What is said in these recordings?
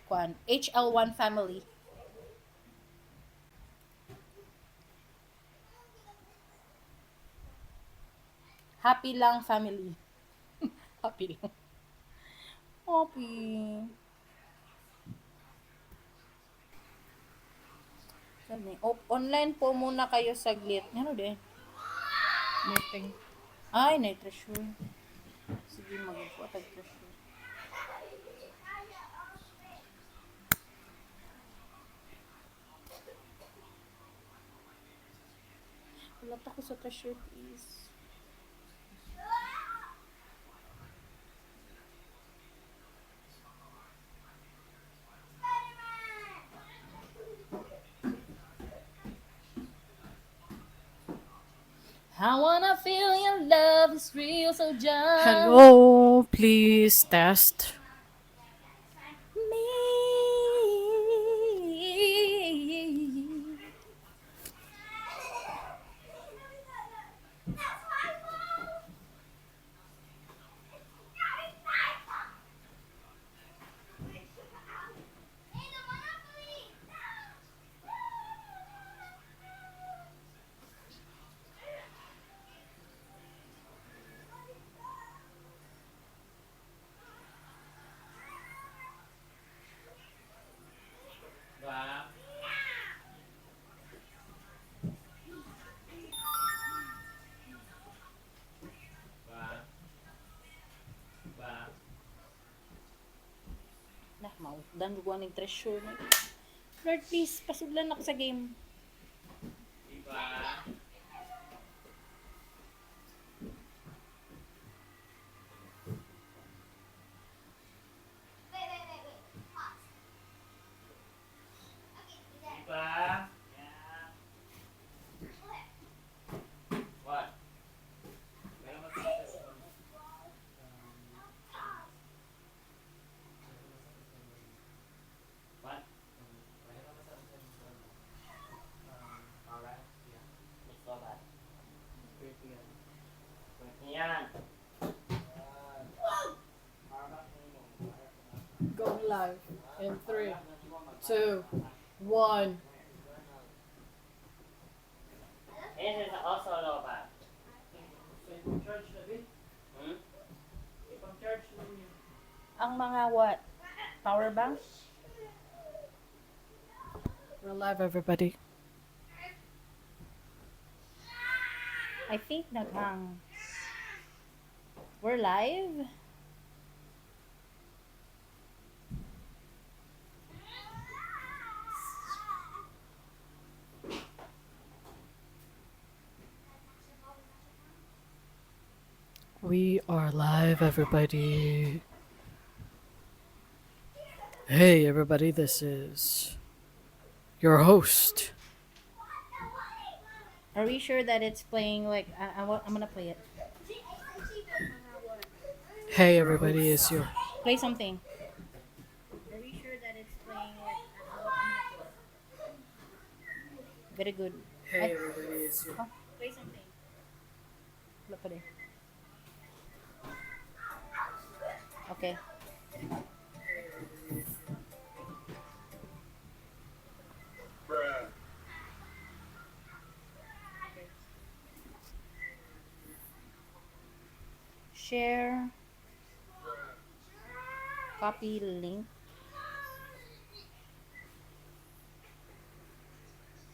Kwan, HL1 family. Happy lang family. Happy lang. Happy. Sabi, online po muna kayo saglit. Ano din? Meeting. Ay, night treasure. Sige, mag-info at treasure. Wala ko sa treasure, please. I wanna feel your love is real, so just Hello, please test. Me. Ba? Ba? Ba? Nah, mautdan ko ang treasure na. Lord, please, pasudlan ako sa game. Iba? Wait, wait, wait, wait. Pause. Okay, you there. Iba? Yeah. What? Meron ba sa What? Alright. Yeah. Let's go back. Yan. Going live in three, two, one. This is also low bat. Hmm? Ang mga what? Power bank? We're live, everybody. I think naghang. We're live? We are live, everybody. Hey, everybody, this is your host. Are we sure that it's playing like I'm gonna play it. Hey, everybody, it's your. Play something. Are we sure that it's playing like Very good. Hey, everybody, it's your. Oh, play something. Wala pa din. Okay. Share. Copy link.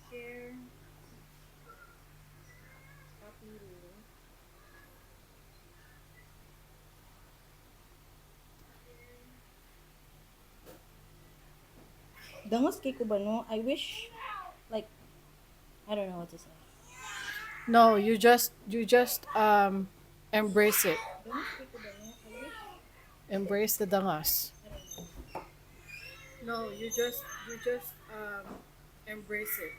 Share. Copy link. Dangos kay ko ba no? I wish, like, I don't know what to say. No, you just embrace it. Embrace the dangas. No, you just embrace it.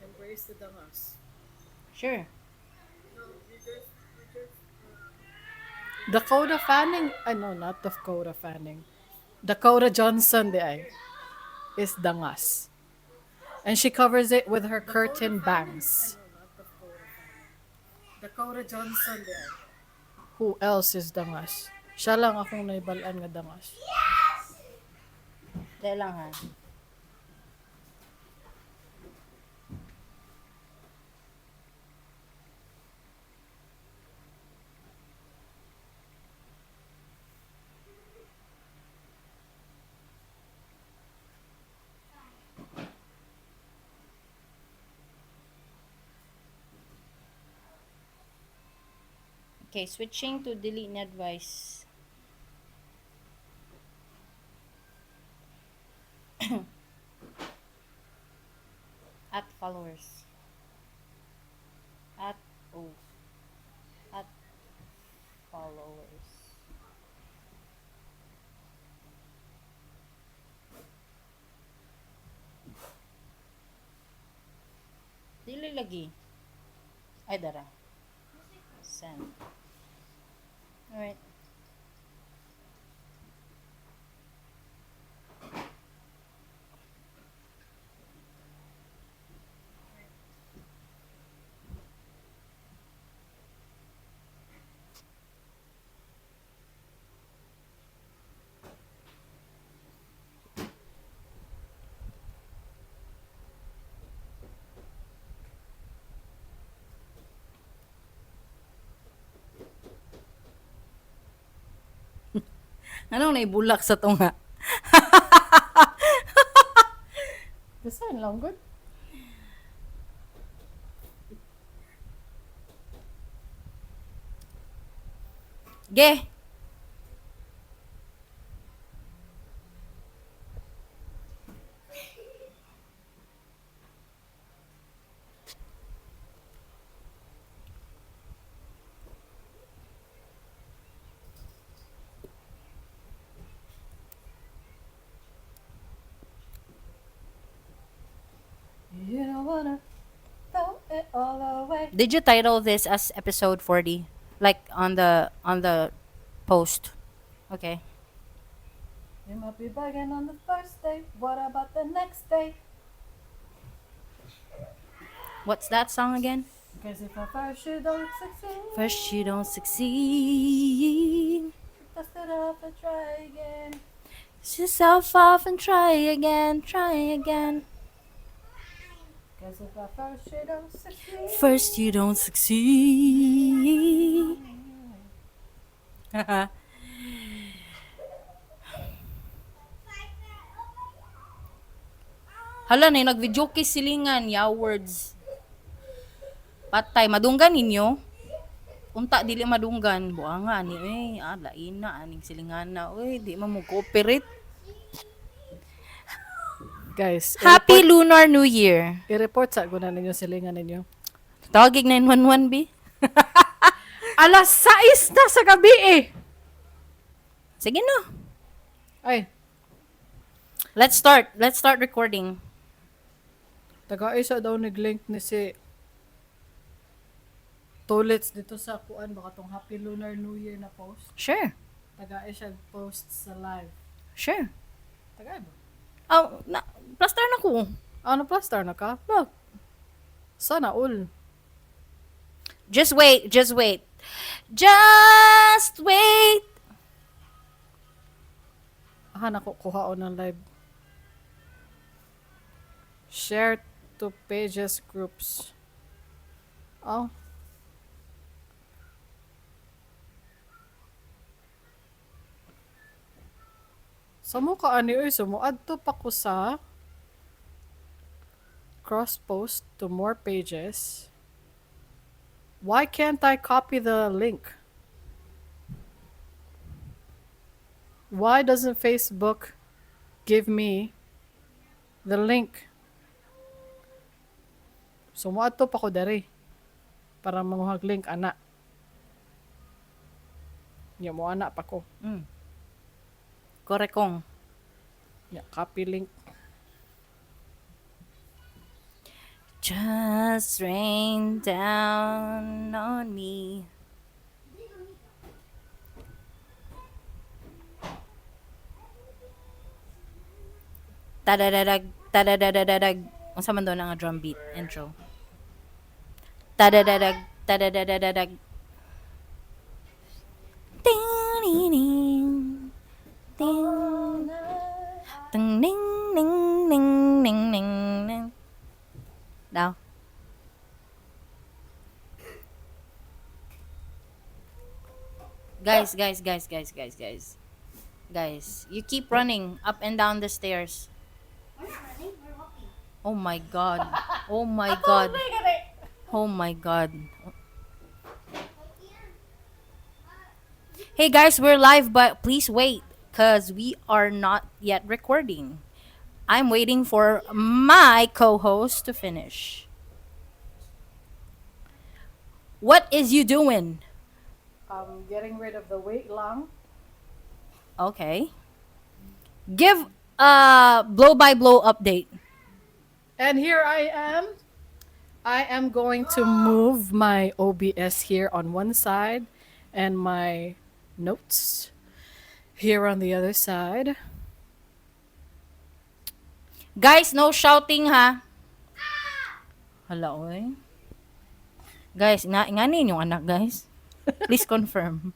Embrace the dangas. Sure. Dakota Fanning, ano, not Dakota Fanning. Dakota Johnson, di ay, is dangas. And she covers it with her curtain bangs. Dakota Johnson, di ay. Who else is dangas? Siya lang akong naibalaan nga dangas. Dahil lang ha. Okay, switching to delete na advice. At followers. At oh. At followers. Dili lagi. Ay dara. Send. Alright. Anong naibulak sa tunga? Design lang good. Ge. You don't wanna throw it all away. Did you title this as episode 40? Like on the post. Okay. You might be begging on the first day. What about the next day? What's that song again? Because if at first you don't succeed, First you don't succeed. dust it off and try again. Dust yourself off and try again, try again. Because if at first you don't succeed, First you don't succeed. Hala na nag-video kay silingan, ya words. Patay, madunggan ninyo. Unta dili madunggan, buanga ni eh, ah lain na aning silingan na, oy, di man mo cooperate. Guys, Happy Lunar New Year. I-report sa guna ninyo silingan ninyo. Tawag 911 B. Alas 6 na sa gabi eh. Sige na. Ay, Let's start. Let's start recording. Taga-isa daw nag-link ni si Tolits dito sa kuan baka tong Happy Lunar New Year na post. Sure. Taga-isa post sa live. Sure. Taga ba? Oh, na, plaster na ko. Ano plaster na ka? Look. Sana all. Just wait, just wait. Just wait. Aha, nako, kuha ng live. Share to pages, groups. Oh. Samo ka ani oy, sumuadto pa ko sa cross post to more pages. Why can't I copy the link? Why doesn't Facebook give me the link? So moadto pa ko diri para manguhag link ana. Nya mo ana pa ko. Korekong. Nya copy link. Just rain down on me. Tadadadag, tadadadadag. Unsa man daw na nga drum beat intro. Tadadadag, tadadadadag. Ding, ding, ding. Ding. Tung ning ning ning ning ning ning. Đâu? Guys, guys, guys, guys, guys, guys. Guys, you keep running up and down the stairs. We're not running, we're walking. Oh my God. Oh my God. Oh my God. Hey guys, we're live, but please wait because we are not yet recording. I'm waiting for my co host to finish. What is you doing? I'm getting rid of the weight lang. Okay. Give a blow by blow update. And here I am. I am going to move my OBS here on one side and my notes here on the other side. Guys, no shouting ha. Hala, oy. Guys, nga nga yung anak, guys. Please confirm.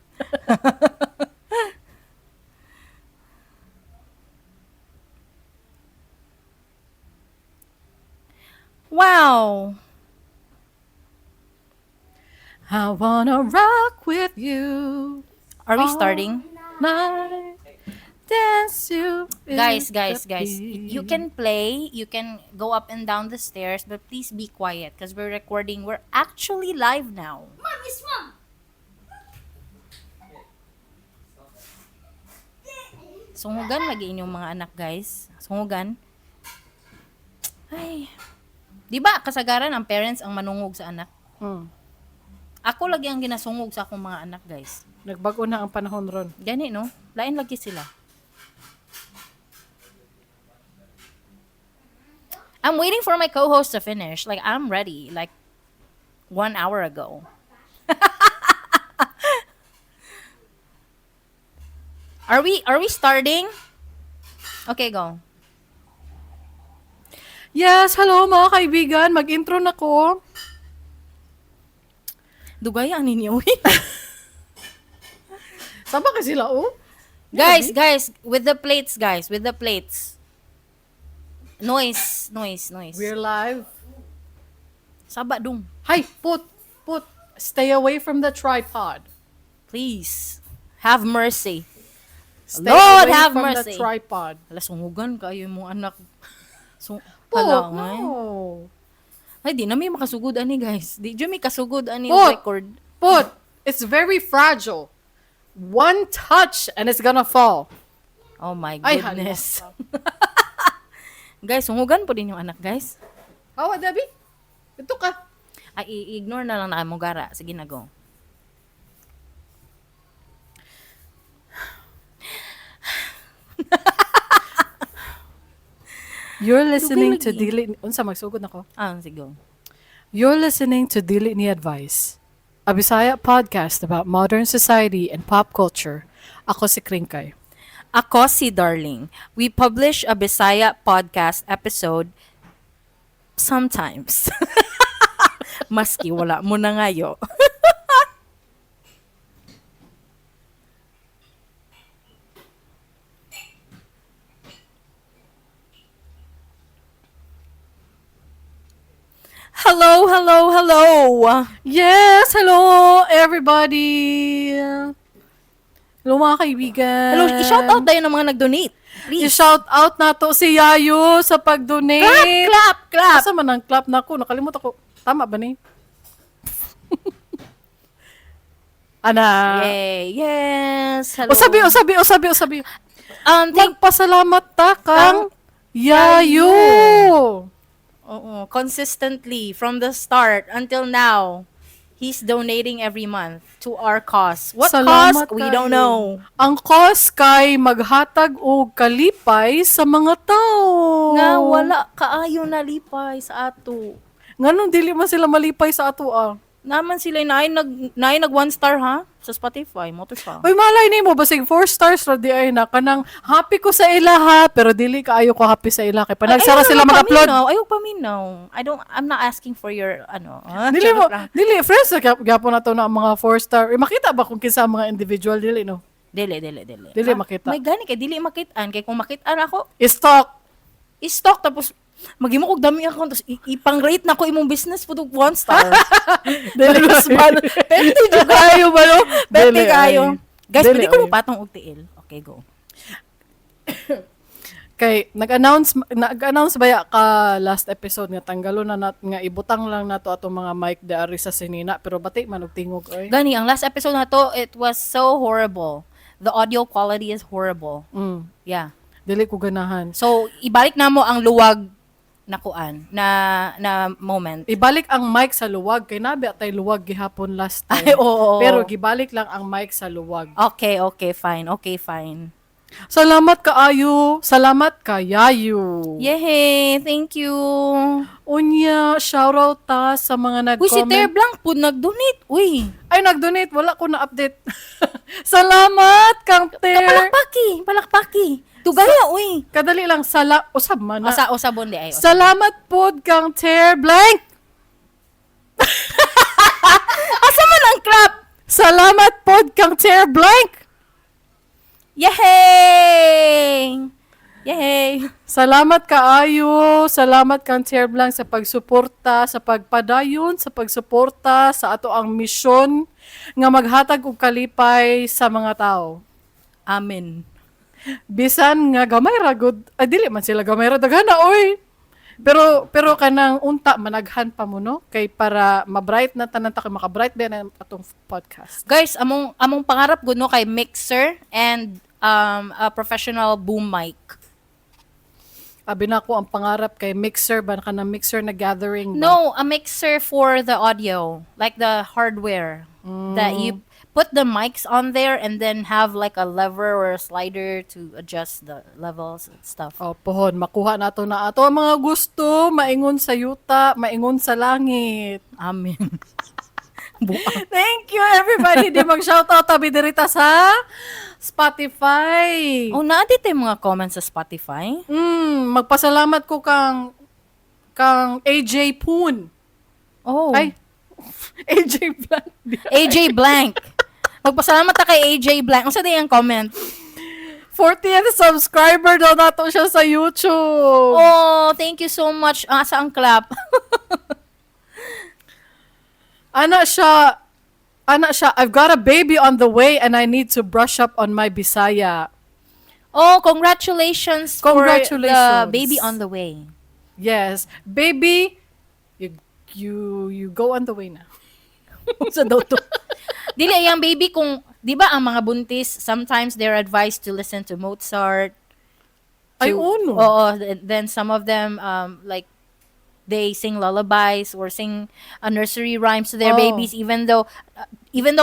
Wow. I wanna rock with you Are we all starting? night. Dance you in Guys, guys, the guys. You beat. can play, you can go up and down the stairs, but please be quiet because we're recording. We're actually live now. Mom, you swam! Sungugan lagi inyong mga anak, guys. Sungugan. Ay. 'Di ba kasagaran ang parents ang manungog sa anak? Ako lagi ang ginasungog sa akong mga anak, guys. Nagbago na ang panahon ron. Gani no? Lain lagi sila. I'm waiting for my co-host to finish. Like I'm ready. Like 1 hour ago. Are we starting? Okay, go. Yes, hello mga kaibigan. Mag-intro na ko. Dugay ang ninyo. Sama kasi sila, oh. Guys, guys, with the plates, guys, with the plates. Noise, noise, noise. We're live. Saba dung. Hi, put, put. Stay away from the tripod. Please. Have mercy. Stay Lord, away have from mercy. the tripod. Hala, sungugan kayo mo anak. Put, Hala, ay. no. Ay, di na may makasugod ani, guys. Di jud may kasugod ani Put. record. Put, it's very fragile. One touch and it's gonna fall. Oh my Ay, goodness. Guys, sungugan po din yung anak, guys. Hawa, Debbie. Ito ka. Ay, i-ignore na lang na mo gara. Sige na, go. You're listening to lagi. Dili... Unsa, magsugod na ko. Ah, sige, go. You're listening to Dili Ni Advice, a Bisaya podcast about modern society and pop culture. Ako si Kringkay. Ako si Darling. We publish a Bisaya podcast episode sometimes. Maski wala mo na ngayo. Hello, hello, hello. Yes! Hello, everybody! Hello, mga kaibigan. Hello, i-shout out tayo ng mga nag-donate. Please. I-shout out na to si Yayo sa pag-donate. Clap, clap, clap. Asa man ang clap na ako? Nakalimot ako. Tama ba ni? Ana. Yay. Yes. Hello. O sabi, o sabi, o sabi, o sabi. Thank Magpasalamat ta kang Yayo. Oo, consistently from the start until now, he's donating every month to our cause. What Salamat cause? We don't kayo. know. Ang cause kay maghatag og kalipay sa mga tao. Nga wala kaayo nalipay sa ato. Nganong dili man sila malipay sa ato ah. Naman sila naay nag one star ha sa Spotify mo to siya. Uy, malay nimo basig 4 stars ra di ay na kanang happy ko sa ila ha, pero dili kaayo ko happy sa ila kay panagsara Ayaw sila na mag-upload. paminaw. Ayaw paminaw. I'm not asking for your ano. Dili mo, charot lang. dili friends sa gyapon na to na ang mga 4 star. Eh, makita ba kung kinsa ang mga individual dili no? Dili, dili, dili. Dili makita. May gani kay dili makitaan kay kung makitaan ako, I-stalk. I-stalk tapos maghimo kog dami account tapos ipang-rate na ko imong business pud og 1 star. Dili. Pwede jud kayo ba, no? Pwede Dili, kayo. ay. Guys, Dili, pwede ko ay. mo patong og tiil. Okay, go. Kay nag-announce ba ya ka last episode nga tanggalon na nat nga ibutang lang nato atong mga mic diari sa sinina, pero bati man og tingog oy. Gani, ang last episode na to, it was so horrible. The audio quality is horrible. Yeah. Dili ko ganahan. So, ibalik na mo ang luwag na kuan, na na moment. Ibalik ang mic sa luwag kay nabi atay luwag gihapon last time. Ay, oo. Pero gibalik lang ang mic sa luwag. Okay, fine. Okay, fine. Salamat kaayo. Salamat kayayo. Yehey, thank you. Unya, shoutout ta sa mga Uy, si Ter nag-comment. Blanc po nag-donate. Uy, Ay, nag-donate. Wala ko na-update. Salamat, Kang Ter. Palakpaki, palakpaki. Tugaya, uy. Kadali lang, sala usab man na. Osa, osa bonde ay. Osa. Salamat pod kang Ter Blank. Asa man ang clap? Salamat pod kang Ter Blank. Yehey! Yehey! Salamat kaayo. Salamat kang Ter Blank sa pagsuporta, sa pagpadayon, sa pagsuporta sa ato ang misyon nga maghatag og kalipay sa mga tao. Amen. Bisan nga gamay ra gud, ay dili man sila gamay ra daghan na oy. Pero pero kanang unta managhan pa mo, no, kay para ma-bright na tanan ta kay maka-bright ba na atong podcast. Guys, among pangarap gud, no, kay mixer and a professional boom mic. Abi na ko ang pangarap kay mixer ba kanang mixer na gathering ba? No, a mixer for the audio, like the hardware that you put the mics on there and then have like a lever or a slider to adjust the levels and stuff. Oh, pohon, makuha nato na ato ang mga gusto, maingon sa yuta, maingon sa langit. Amen. Thank you, everybody. Di mag-shoutout tabi dirita sa Spotify. Oh, naa dito yung mga comments sa Spotify. Magpasalamat ko kang AJ Poon. Oh. Ay, AJ Blank. AJ Blank. Magpasalamat ta kay AJ Blank. Unsa day ang comment? 40th subscriber daw nato siya sa YouTube. Oh, thank you so much. Ah, sa ang clap? Ana siya, "I've got a baby on the way and I need to brush up on my Bisaya." Oh, congratulations, for the Congratulations. baby on the way. Yes, baby, you go on the way na. Sa daw to? Dili ang baby kung 'di ba ang mga buntis, sometimes they're advised to listen to Mozart. Ay, uno. Oo, then some of them like they sing lullabies or sing a nursery rhymes to their babies even though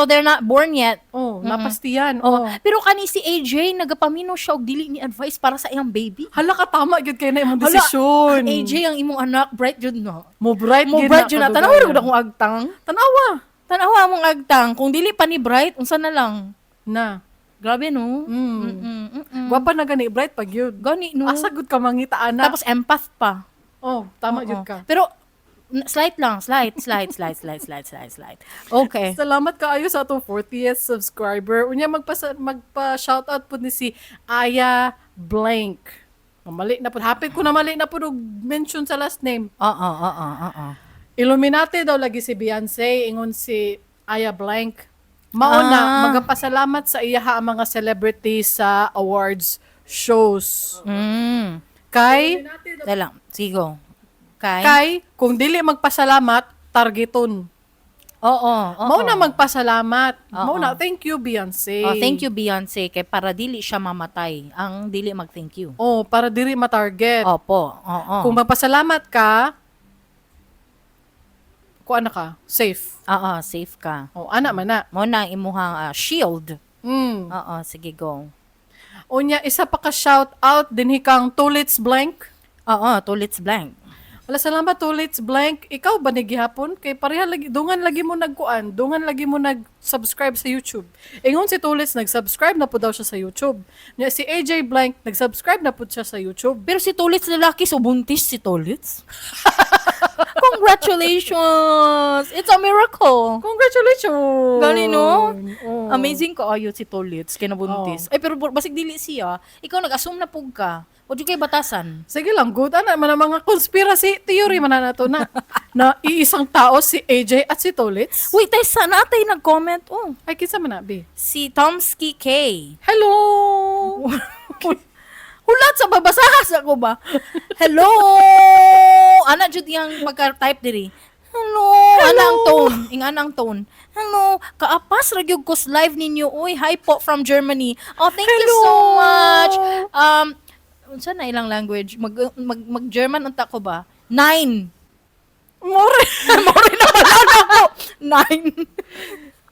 they're not born yet. Oh, napastiyan. Oh. Oh. Pero kani si AJ nagapamino siya og dili ni advice para sa iyang baby. Hala ka, tama gyud kay na imong Hala, desisyon. AJ, ang imong anak bright jud, no. Mo bright Mo gyud. bright jud na. Tanawa ra gud akong agtang. Tanawa. Tanawa among agtang. Kung dili pa ni bright, unsa na lang? Na. Grabe, no. Gwapa na gani, bright pa gyud. Gani, no. Asa gud ka mangita ana? Tapos empath pa. Oh, tama gyud Oo. ka. Pero slight lang, slight, slight, slight, slight, slight, slight, slight. Okay. Salamat kaayo sa atong 40th subscriber. Unya magpa shoutout pud ni si Aya Blank. Mali na pud. Hapit ko na mali na pud og mention sa last name. Oo. Illuminati daw lagi si Beyonce, ingon si Aya Blank. Mao na magapasalamat sa iyaha ang mga celebrities sa awards shows. Kay Dala, sige go. Kay? Kay kung dili magpasalamat, targeton. Oo. Mao na magpasalamat. Mao Oo. na, thank you, Beyonce. Oh, thank you, Beyonce, kay para dili siya mamatay ang dili mag-thank you. Oh, para dili matarget. Opo, oo. Kung magpasalamat ka, kuan na ka, safe. Oo, safe ka. Oh, ana man na. Mao na ang imuhang shield. Oo, sige go. Unya, isa pa ka shout out dinhi kang Tulits Blank. Oo, Tulits Blank. Wala, salamat, Tulits Blank. Ikaw ba ni gihapon? Kay pareha lagi dungan lagi mo nagkuan, dungan lagi mo nag nag-subscribe sa YouTube. Ingon si Tulits, nag-subscribe na po daw siya sa YouTube. Nya si AJ Blank, nag-subscribe na po siya sa YouTube. Pero si Tolitz lalaki, so buntis si Tolitz. Congratulations! It's a miracle! Congratulations! Gani, no? Oh. Amazing kaayo si Tolitz, kay nabuntis. Ay, pero basig dili siya. Ikaw nag-assume na pug ka. Wa jud kay batasan. Sige lang, good. Ana, man ang mga conspiracy theory man na to na, na iisang tao si AJ at si Tolits. Wait, tay sana atay nag-comment. Oh, Ay, kinsa man na, be? si Tomsky K. Hello! Hulat sa babasahas ako ba? Hello! Ana jud iyang pagka-type diri. Hello! Ana ang tone. Ing ana ang tone. Hello! Kaapas ra gyud ko sa live ninyo. Uy, hi po from Germany. Oh, thank you so Hello! much. Unsa na ilang language? Mag mag, mag German unta ko ba? Nine. More! More na pala ako. Nine.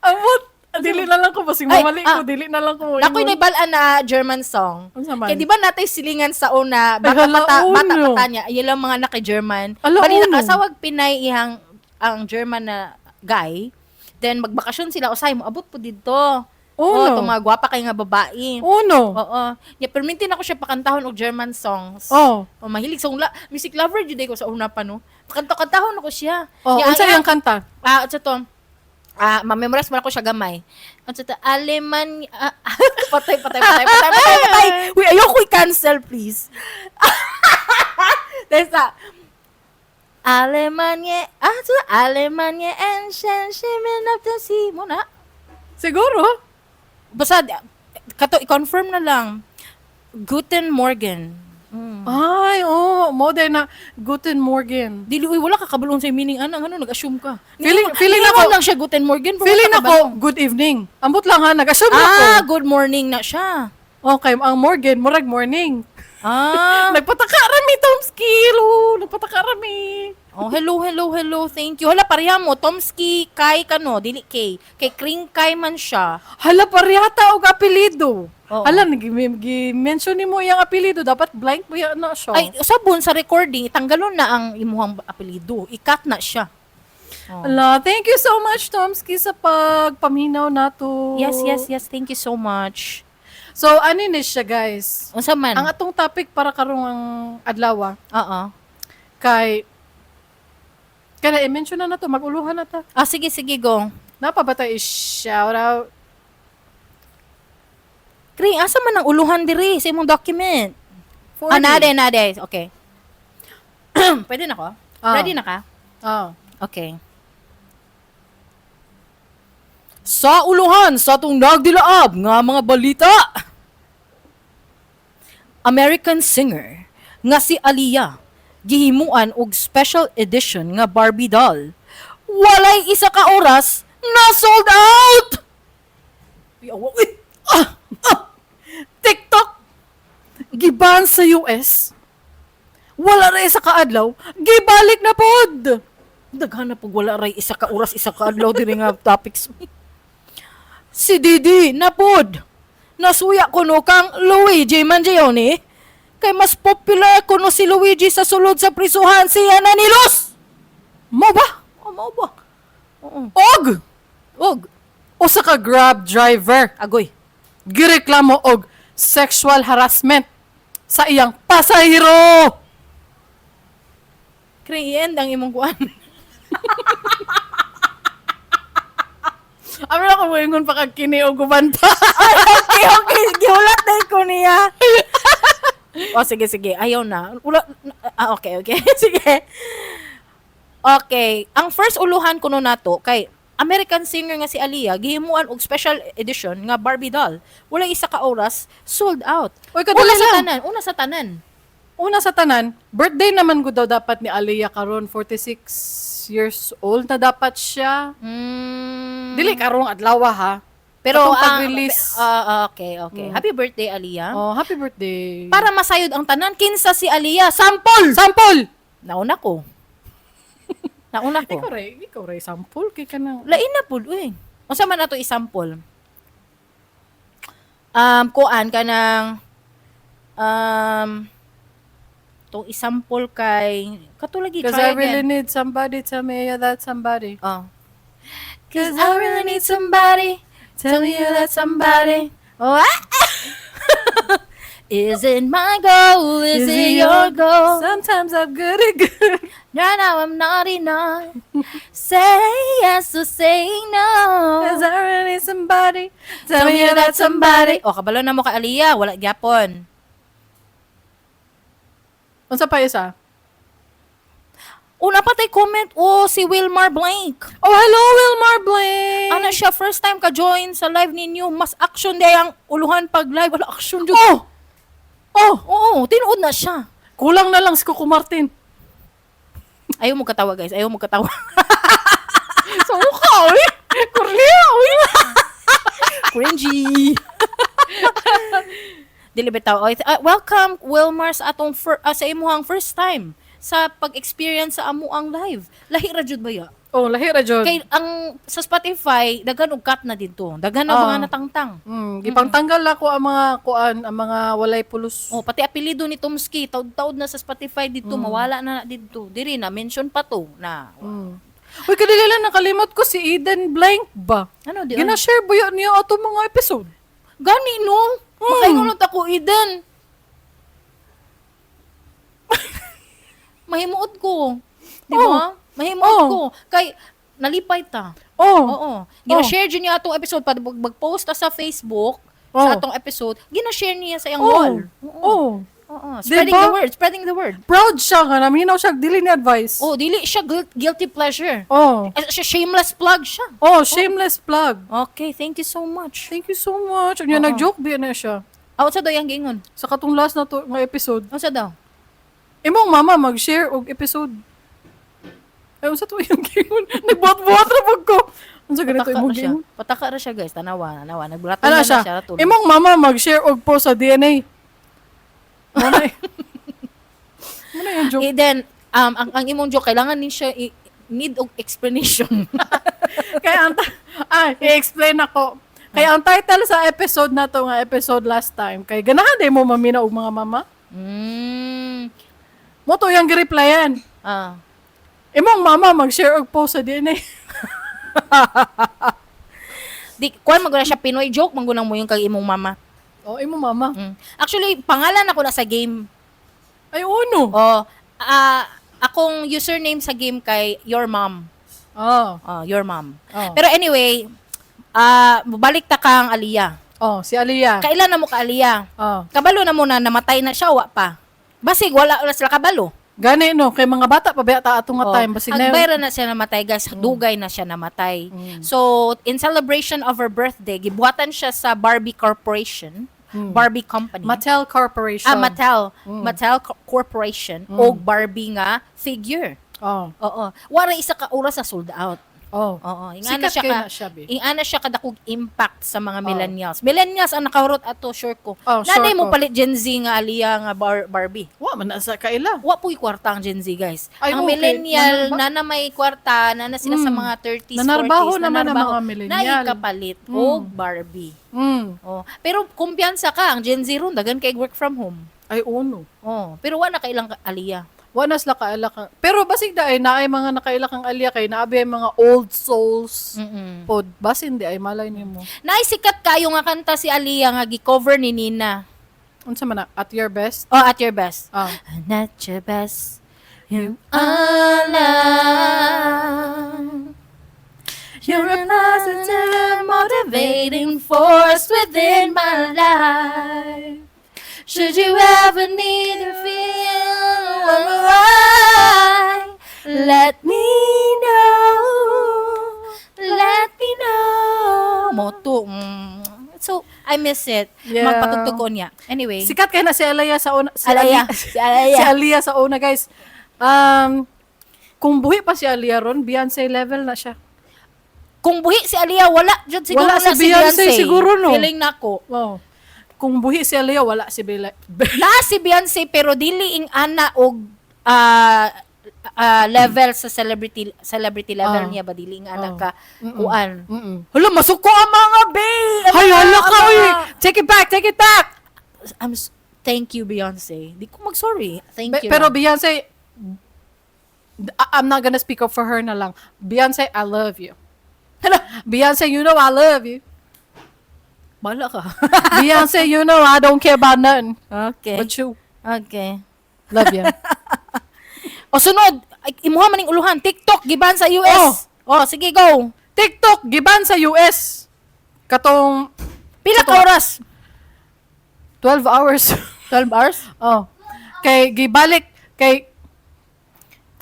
Amot! Dili na lang ko, basig Ay, mamali ko, dili na lang ko. Nakoy naibal-an na German song. Unsa man? Kay di ba natay silingan sa una, bata Ay, hala, pa ta, bata pa uno. ta niya, ilang mga naka German. Ala, Bali uno. nakasawag Pinay ihang ang German na guy. Then magbakasyon sila usay mo abot po didto. Uno. Oh, itong mga gwapa kay nga babae. Uno. Oo. Ya permintin ako siya pakantahon og German songs. Oh. Oh, mahilig sa ula, music lover jud ko sa una pa no. Pakanta-kantahon ako siya. Oh, Ya, unsa ang- iyang kanta? Ah, unsa to? Ah, ma-memorize mo na ko siya gamay. Unsa to? Aleman patay patay patay patay patay patay. Uy, ayoko i-cancel, please. Desa. Alemanye, so Alemanye and Shen Shimen of the Sea. Mo na. Siguro. Basta kato i-confirm na lang. Guten Morgen. Ay, oh, mo din na Guten Morgen. Dili uy wala ka kabalo sa meaning ana ngano nag-assume ka. Feeling Ningon ako- lang siya Guten Morgen. pero Feeling wala ka ako, kabalo. good evening. Ambot lang ha, nag-assume ako. Ah, good morning na siya. Okay, ang Morgan, murag morning. Ah. Nagpataka rami, Tomski. Hello, nagpataka rami. Oh, hello, hello, hello. Thank you. Hala, pareha mo. Tomsky, Kai ka no. Dili Kay. Kay Kring Kai man siya. Hala, parehata og apelyido. Oo. Hala, gi-mention nimo iyang apelyido. Dapat blank mo yan na siya. Ay, sabon sa recording, itanggalon na ang imuhang apelyido. I-cut na siya. Hala, thank you so much, Tomski, sa pagpaminaw nato. Yes. Thank you so much. So, ano ni siya, guys? Unsa man? Ang atong topic para karong ang adlaw, Oo. kay kana i-mention na nato, maguluhan na ta. Ah, sige, sige, go. Napa ba tayo i-shout out? Kring, asa man ang uluhan diri sa imong document? 40. Ah, nade, nade. Okay. Pwede na ko? Ah. Ready na ka? Ah. Okay. Sa uluhan sa atong nagdilaab nga mga balita. American singer nga si Aliyah gihimuan og special edition nga Barbie doll. Walay isa ka oras na sold out. Uy, awa, uy. Ah! Ah! TikTok giban sa US. Wala ra isa ka adlaw, gibalik na pod. Daghan na pag wala ray isa ka oras, isa ka adlaw diri nga topics. Si Didi napod. Nasuya kuno kang Luigi Mangione. Kay mas popular kuno si Luigi sa sulod sa prisuhan siya na nilos. Mo ba? Oh, mao ba? Oo. Og Og usa ka Grab driver agoy. gireklamo og sexual harassment sa iyang pasahero. Kring i-end ang imong kuan. Amin ako moingon pa kag kini og uban pa. Ay, okay. Gihulat na ko niya. Oh, sige, sige. Ayaw na. Ula, okay. Sige. Okay. Ang first uluhan kuno nato kay American singer nga si Aliyah gihimuan og special edition nga Barbie doll. Wala isa ka oras, sold out. Uy, kadali Una sa lang. tanan, una sa tanan. Una sa tanan, birthday naman ko daw dapat ni Aliyah karon, 46 years old na dapat siya. Dili karong adlaw ha. Pero Atong ang pag-release. Okay. Happy birthday, Aliyah. Oh, happy birthday. Para masayod ang tanan, kinsa si Aliyah? Sample. Sample. Nauna ko. Nauna ko. Ikaw ray sample kay kanang Lain na pud uy. Unsa man ato i-sample? Kuan kanang tong i-sample kay katulagi Because try I really again. need somebody to me that somebody. Oh. 'Cause I really need somebody. Tell me you're that somebody. Oh, ah! Is it my goal? Is it your goal? Sometimes I'm good at good. Right now I'm not enough. Say yes or say no. 'Cause I really need somebody. Tell me you're that somebody. O, kabalo na mo ka Aliyah. Wala gyapon. Unsa pa isa? Una pa tay comment. Oh, si Wilmar Blank. Oh, hello, Wilmar Blake. Ano siya, first time ka join sa live ninyo. Mas action day ang uluhan pag live. Wala action jud. Oh! Oh! Oo, tinuod na siya. Kulang na lang si Coco Martin. Ayaw mo katawa, guys. Ayaw mo katawa. Sa mukha, uy! Kurliya, uy! Cringy. Dili bitaw. Oy, welcome Wilmar sa atong sa imuhang first time sa pag-experience sa amuang live. Lahi ra jud ba ya? Oh, lahi ra jud. Kay ang sa Spotify daghan og cut na didto. Daghan na Ah. mga natangtang. Gipangtanggal ako ang mga kuan, ang mga walay pulos. Oh, pati apelyido ni Tomsky, taud-taud na sa Spotify didto, mawala na na didto. Diri na mention pa to na. Uy, kadali lang nakalimot ko si Eden Blank ba? Ano di? Gina-share ba yun niya ato mga episode? Gani no. Makaingon ako Eden. Mahimuot ko. Di ba? Mahimuot ko. Kay nalipay ta. Oh. Oo. Gina-share jud niya atong episode pag mag-post ta sa Facebook sa atong episode, gina-share niya sa iyang wall. Oo. Oh. Oo. Spreading Diba? the word, spreading the word. Proud siya nga naminaw siya dili ni advice. Oh, dili siya guilty pleasure. Oh. Eh, siya shameless plug siya. Oh, shameless plug. Okay, thank you so much. Thank you so much. Unya nag-joke biya na siya. Ah, unsa daw yang giingon? Sa katong last na to nga episode. Unsa daw? Imong mama mag-share og episode. Ay, unsa to yung gingon? Nagbuhat-buhat ra pag ko. Unsa ganito Pataka imong ra siya. gingon? Pataka ra siya, guys. Tanawa, tanawa. Nagbulato Ano na, siya? na siya. Ratulog. Imong mama mag-share og post sa DNA. Muna Muna yung joke. Eh, then, ang imong joke, kailangan ni siya need og explanation. Kaya ang i-explain ako. Kaya ang title sa episode na to nga episode last time kay ganahan day mo mamina og mga mama. Mo to yung gi-replyan. Imong mama mag-share og post sa DNA. Di, kuan maguna siya Pinoy joke, mangunang mo yung kay imong mama. Oh, imong mama. Actually, pangalan ako na sa game. Ay uno. Oh, akong username sa game kay Your Mom. Oh. Oh, Your Mom. Oh. Pero anyway, balik ta kang Aliyah. Oh, si Aliyah. Kailan na mo ka Aliyah? Oh. Kabalo na mo na namatay na siya, wa pa. Basig wala wala sila kabalo. Gani no, kay mga bata pa ba ta atong nga Oh, time basig na. Agbay ra na siya namatay, guys. Dugay na siya namatay. So, in celebration of her birthday, gibuhatan siya sa Barbie Corporation, Barbie Company. Mattel Corporation. Ah, Mattel. Mattel Corporation og Barbie nga figure. Oh. Oo. Wala isa ka oras na sold out. Oh. Oo. Ingana Sikat siya kay ka, na siya, be. ingana siya kadakog impact sa mga millennials. Millennials ang nakahurot ato, sure ko. Oh, sure Nanay mo ko. palit Gen Z nga Aliyah nga Barbie. Wa man na sa kaila. Wa po'y kwarta ang Gen Z, guys. Ay, ang okay. millennial, na na may kwarta, na na sila sa mga 30s, Nanarbaho 40s, naman ang nanarbaho, mga millennial. Na ikapalit og Barbie. Oh. Pero kumpiyansa ka, ang Gen Z ron, dagan kay work from home. Ay uno. Oh. Pero wa na kailang Aliyah. Wa na sila kaila ka. Pero basig da ay naay mga nakaila kang Aliyah kay naabi ay mga old souls. Pod basin di ay malay nimo. Naisikat kayo nga kanta si Aliyah nga gi-cover ni Nina. Unsa man na at your best? Oh, At Your Best. Ah. I'm at your best. You are love. You're a positive, motivating force within my life. Should you ever need to feel alright, let me know. Let me know. Moto. So, I miss it. Yeah. Magpatugtog ko niya. Anyway. Sikat kay na si Aliyah sa una. Si Alaya. Ali- Si Alaya. Si Aliyah sa una, guys. Kung buhi pa si Aliyah ron, Beyonce level na siya. Kung buhi si Aliyah, wala jud siguro Wala na si Beyonce siguro, no? Feeling nako. Wow. Kung buhi si Aliyah, wala si Bella. Na si Beyonce pero dili ing ana og level sa celebrity celebrity level niya ba dili ing ana ka kuan. Hala, masuko ang mga bae. Ang Hay, hala ka, ang oy! Take it back, take it back! Thank you, Beyonce. Di ko mag-sorry. Thank you. Pero Beyonce, I'm not gonna speak up for her na lang. Beyonce, I love you. Hala, Beyonce, you know I love you. Bala ka. Beyonce, you know I don't care about nothing but you. Love you. O sunod, ay, imuha maning uluhan, TikTok giban sa US. Oh, sige, go. TikTok giban sa US. Katong Pila ka oras? 12 hours. 12 hours? Oh. Kay gibalik kay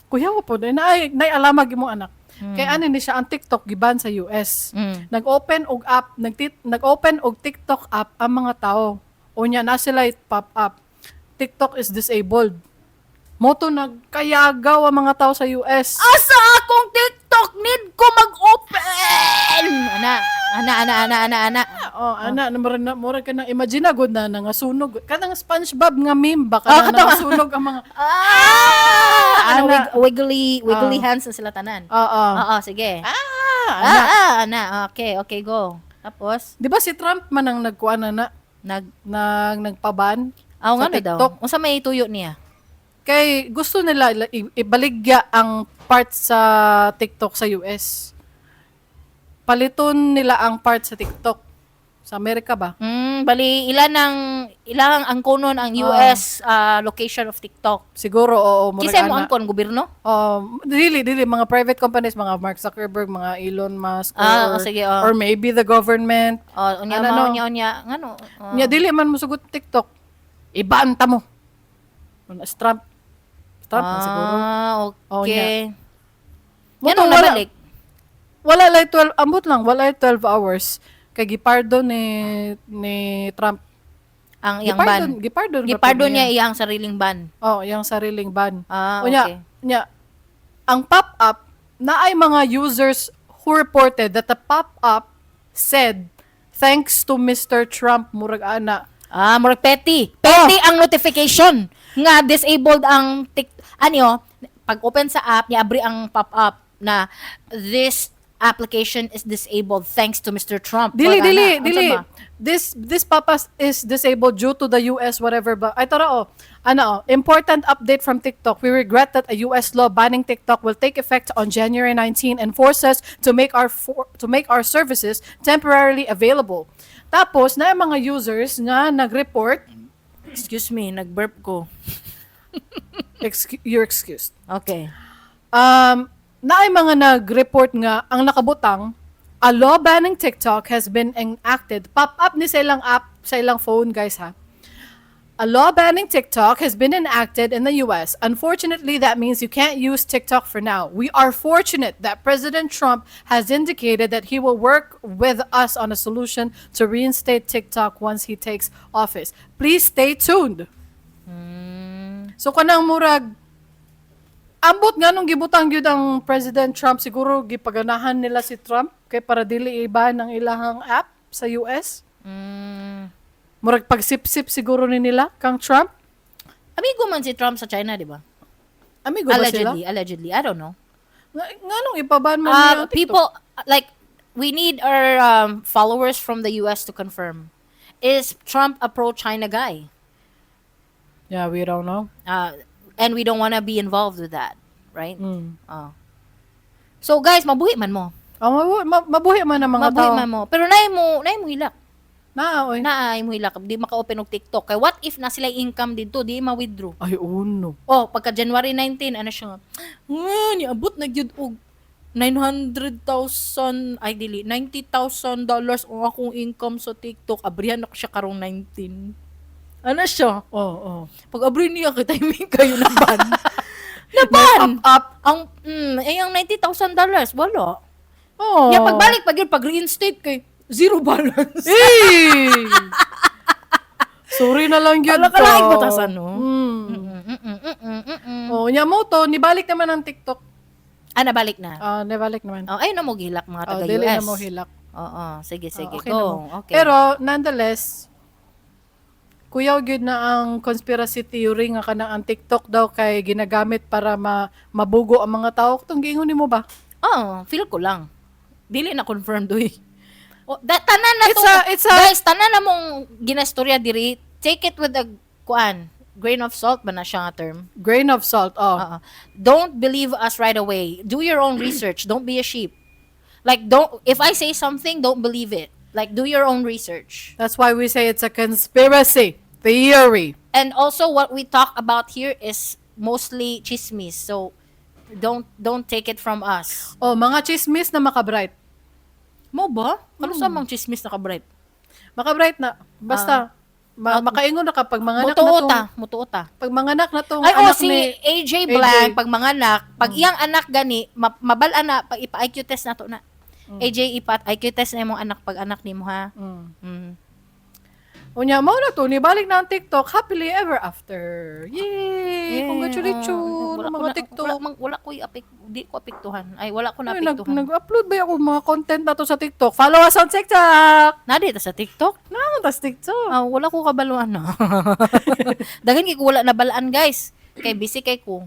Kuya wa po na nay alamag imong anak. Kay ano ni siya ang TikTok giban sa US. Nag-open og app, nag-open og TikTok app ang mga tao. Unya na sila pop up. TikTok is disabled. Mao to nagkayagaw ang mga tao sa US. Asa akong TikTok? Need ko mag-open! Ana, ana, ana, ana, ana, ana. Oh, ana, na na mura ka na imagine na gud na nga sunog. Kanang SpongeBob nga meme ba Ah, kana katong- nangasunog ang mga Ah! Ano, Ana. wiggly, wiggly Ah. hands na sila tanan. Oo. Oo, sige. Ah, Ah, ana. ah, ana. Okay, go. Tapos, Di ba si Trump man ang nagkuan na na nag nagpaban ah, sa nga daw. TikTok? Unsa may tuyo niya? Kay gusto nila ibaligya ang part sa TikTok sa US. Paliton nila ang part sa TikTok. Sa Amerika ba? Bali ilan ang angkonon ang US location of TikTok. Siguro oo, murag Kinsa mo ana. angkon gobyerno? Um, dili mga private companies, mga Mark Zuckerberg, mga Elon Musk Ah, oh, sige, oh. or maybe the government. Oh, unya Ano, ma no? unya unya ngano? Oh. Nya dili man mosugot TikTok. Iban ta mo. Ano, si Trump. Trump na siguro. Ah, Oh, okay. Mo Ngano to, wala, nabalik? wala lay 12, ambot lang, wala 12 hours kay gipardon ni Trump. Ang iyang Gipardon, ban. gipardon, ba Gipardon po niya iyang sariling ban. Oh, iyang sariling ban. Ah, Unya, okay. Unya, ang pop-up na ay mga users who reported that the pop-up said, "Thanks to Mr. Trump," murag ana. Ah, murag petty. Petty ang notification nga disabled ang tik ano, pag open sa app, niabri ang pop-up na "This application is disabled thanks to Mr. Trump." Dili, Wala dili, na. Unsa dili. ba? This pop-up is disabled due to the US whatever ba. Ay, tara oh. Ano oh, important update from TikTok. We regret that a US law banning TikTok will take effect on January 19 and force us to make our services temporarily available. Tapos na ang mga users nga nag-report, Excuse me, nag-burp ko. You're excused. Okay. Na ay mga nag-report nga ang nakabutang, a law banning TikTok has been enacted. Pop up ni sa ilang app sa ilang phone, guys, ha. A law banning TikTok has been enacted in the US. Unfortunately, that means you can't use TikTok for now. We are fortunate that President Trump has indicated that he will work with us on a solution to reinstate TikTok once he takes office. Please stay tuned. So kanang murag ambot nga nung gibutang gyud ang President Trump, siguro gipaganahan nila si Trump kay para dili iban ang ilahang app sa US. Murag pagsip-sip siguro ni nila kang Trump. Amigo man si Trump sa China, di ba? Amigo ba sila? Allegedly, allegedly. I don't know. Nga nung ipaban man niya ang TikTok? People, like, we need our followers from the US to confirm. Is Trump a pro-China guy? Yeah, we don't know. And we don't want to be involved with that, right? Mm. Oh. So guys, mabuhi man mo. Oh, mabuhi man ang mga Mabuhi tao. man mo. Pero naay mo hilak. Na, oy. Naay mo hilak. Di maka-open og TikTok. Kay what if na sila income dito, di ma-withdraw. Ay, uno. Oh, pagka January 19, ano siya? Ah, niabot na gyud og 900,000, ay dili, $90,000 ang akong income sa TikTok. Abrihan ako siya karong 19. Ano siya? Oh. Pag abri niya kay timing kayo na ban. Na ban. Up, up. Ang ay ang $90,000 wala. Oh. Ya pagbalik pag yun, pag reinstate kay zero balance. Eh! Sorry na lang yun. Ala, kalaing batasan, no? Oh, nya mo to, nibalik naman ang TikTok. Ah, nabalik na. Ah, nibalik naman. Oh, ayun na mo gihilak mga Oh, taga dili US. na mo hilak. Oo, sige, sige. Oh, okay Go. na mo. Okay. Pero nonetheless, kuyaw gyud na ang conspiracy theory nga kanang ang TikTok daw kay ginagamit para mabugo ang mga tao. Katong giingon nimo ba? Oh, feel ko lang. Dili na confirm doy. Oh, tanan na to. Guys, tanan na mong ginastorya diri. Take it with a kuan, grain of salt ba na siya nga term? Grain of salt. Oh. Oo. Don't believe us right away. Do your own research. Don't be a sheep. Like, don't, if I say something, don't believe it. Like, do your own research. That's why we say it's a conspiracy theory. And also, what we talk about here is mostly chismis. So, don't take it from us. Oh, mga chismis na makabright. Mao ba? Ano sa mga chismis na kabright? Makabright na. Basta, makaingon na ka pag mga anak na Mutuo tong, ta, mutuo ta. Pag mga anak na tong Ay, oh, anak si ni AJ AJ. Blanc, pag mga anak, pag iyang anak gani, mabal-an na, pag ipa-IQ test na to na. AJ, ipa-IQ test na imong anak pag anak nimo ha. Unya, mao na to, nibalik na ang TikTok, happily ever after. Yay! Eh, Congratulations, wala mga ko na, TikTok. Wala ko di ko apektuhan. Ay, wala ko Ay, naapektuhan. Nag-upload ba ako mga content na to sa TikTok? Follow us on TikTok! Na ta sa TikTok? Naman ta sa TikTok. Ah, wala ko kabaluan no. Daghan kay ko wala nabalaan, guys. Kay busy kay ko.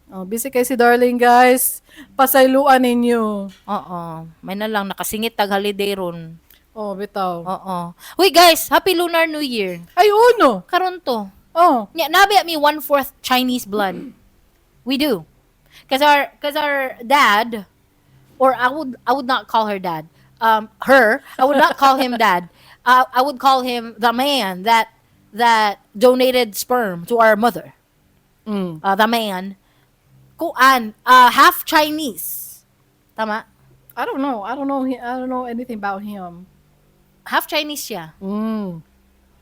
Oh, busy kay si Darling, guys. Pasayloan ninyo. Oo. May na lang nakasingit tag holiday ron. Oh, bitaw. Oo. Uy, guys, Happy Lunar New Year. Ay, uno. Karon to. Oh. Nya nabi mi one-fourth Chinese blood. We do. Cause our dad, or I would not call her dad. Her, I would not call him dad. I would call him the man that donated sperm to our mother. The man. Kuan, half Chinese. Tama? I don't know. I don't know. I don't know anything about him. Half Chinese siya.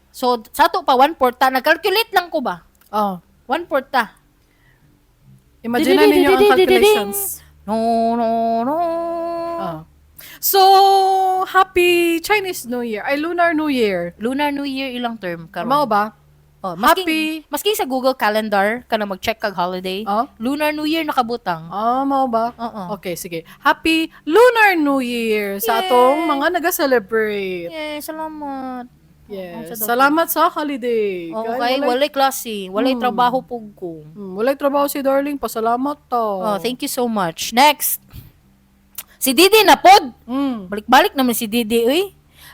So, sa ato pa, one-fourth ta. Nag-calculate lang ko ba? Oh. One-fourth ta. Imagine na ninyo ang calculations. No, no, no. Oh. So, happy Chinese New Year. Ay, Lunar New Year. Lunar New Year ilang term karon. Mao ba? Oh, maski, Happy. Maski sa Google Calendar kana mag-check kag holiday. Oh? Lunar New Year nakabutang. Ah, mao ba? Oo. Okay, sige. Happy Lunar New Year sa Yay! atong mga naga-celebrate. Yeah, salamat. Yes. Oo, sa Salamat sa holiday. Oo, Kay kay walay klase, walay trabaho pug ko. Walay trabaho si Darling. Pasalamat to. Oh, thank you so much. Next. Si Didi na pod. Balik-balik naman si Didi, uy.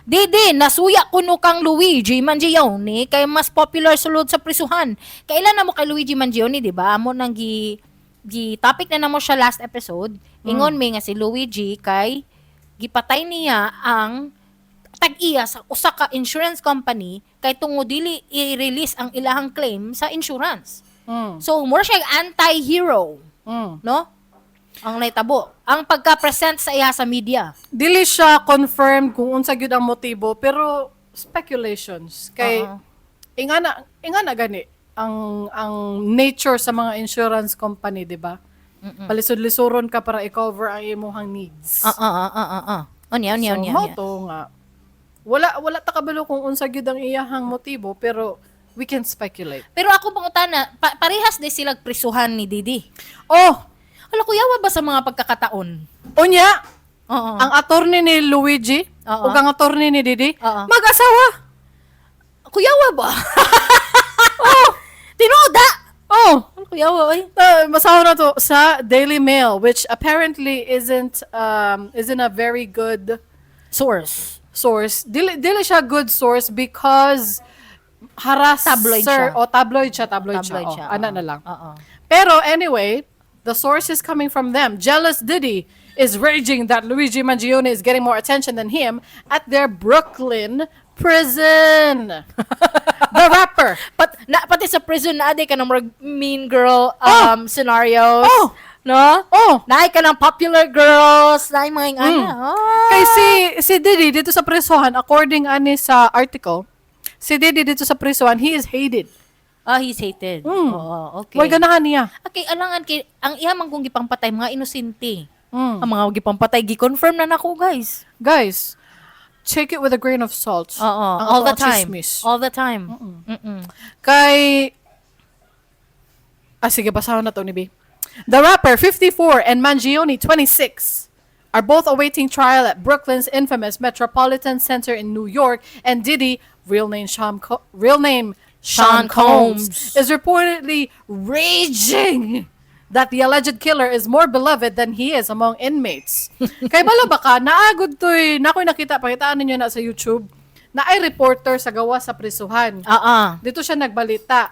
Didi, nasuya kuno kang Luigi Mangione kay mas popular sulod sa prisuhan. Kailan na mo kay Luigi Mangione, di ba? Amo nang gi topic na namo siya last episode. Ingon mi nga si Luigi kay gipatay niya ang tag-iya sa usa ka insurance company kay tungod dili i-release ang ilahang claim sa insurance. So, more siya anti-hero, no? Ang naitabo. Ang pagka-present sa iya sa media. Dili siya confirmed kung unsa gyud ang motibo pero speculations kay ingana ingana gani ang nature sa mga insurance company, di ba? Palisod-lisuron ka para i-cover ang imong needs. Ah, ah, ah, ah, ah, ah. Unya, unya, So, unya, mao unya. to nga. Wala ta kabalo kung unsa gyud ang iyahang motibo pero we can speculate. Pero ako pangutana, parehas di sila prisuhan ni Didi. Oh, Hala, kuyawa ba sa mga pagkakataon? Unya, Oo. ang attorney ni Luigi ug ang attorney ni Didi mag-asawa. Kuyawa ba? Oh! Tinuod! Oh, Ano kuyawa oy? Basahan na to sa Daily Mail, which apparently isn't a very good Source. Source. Dili siya good source because harasser Tabloid siya. O tabloid siya, tabloid, Tabloid siya. siya. Oh, ana Oo. na lang. Oo. Pero anyway, the source is coming from them. Jealous Diddy is raging that Luigi Mangione is getting more attention than him at their Brooklyn prison. The rapper. Pati sa prison na ade ka ng murag mean girl scenarios. Oh! No? Oh! Naay ka ng popular girls, naay mga ana. Oh. Kay si Diddy dito sa prisuhan, according ani sa article, si Diddy dito sa prisuhan, he is hated. Ah, he's hated. Oo, okay. Way ganahan niya. Okay, alangan kay ang iya man kung gipampatay mga inosente. Ang mga gipampatay gi-confirm na nako, guys. Guys, take it with a grain of salt. Oo, ang all the atong time. chismis. All the time. Kay. Ah, sige, basahan na to ni B. The rapper, 54, and Mangione, 26, are both awaiting trial at Brooklyn's infamous Metropolitan Center in New York, and Diddy, real name Sean Sean Combs, Combs. is reportedly raging that the alleged killer is more beloved than he is among inmates. Kay bala ba ka, naagod to'y, nako'y nakita, pakitaan ninyo na sa YouTube, na ay reporter sa gawa sa prisuhan. Dito siya nagbalita.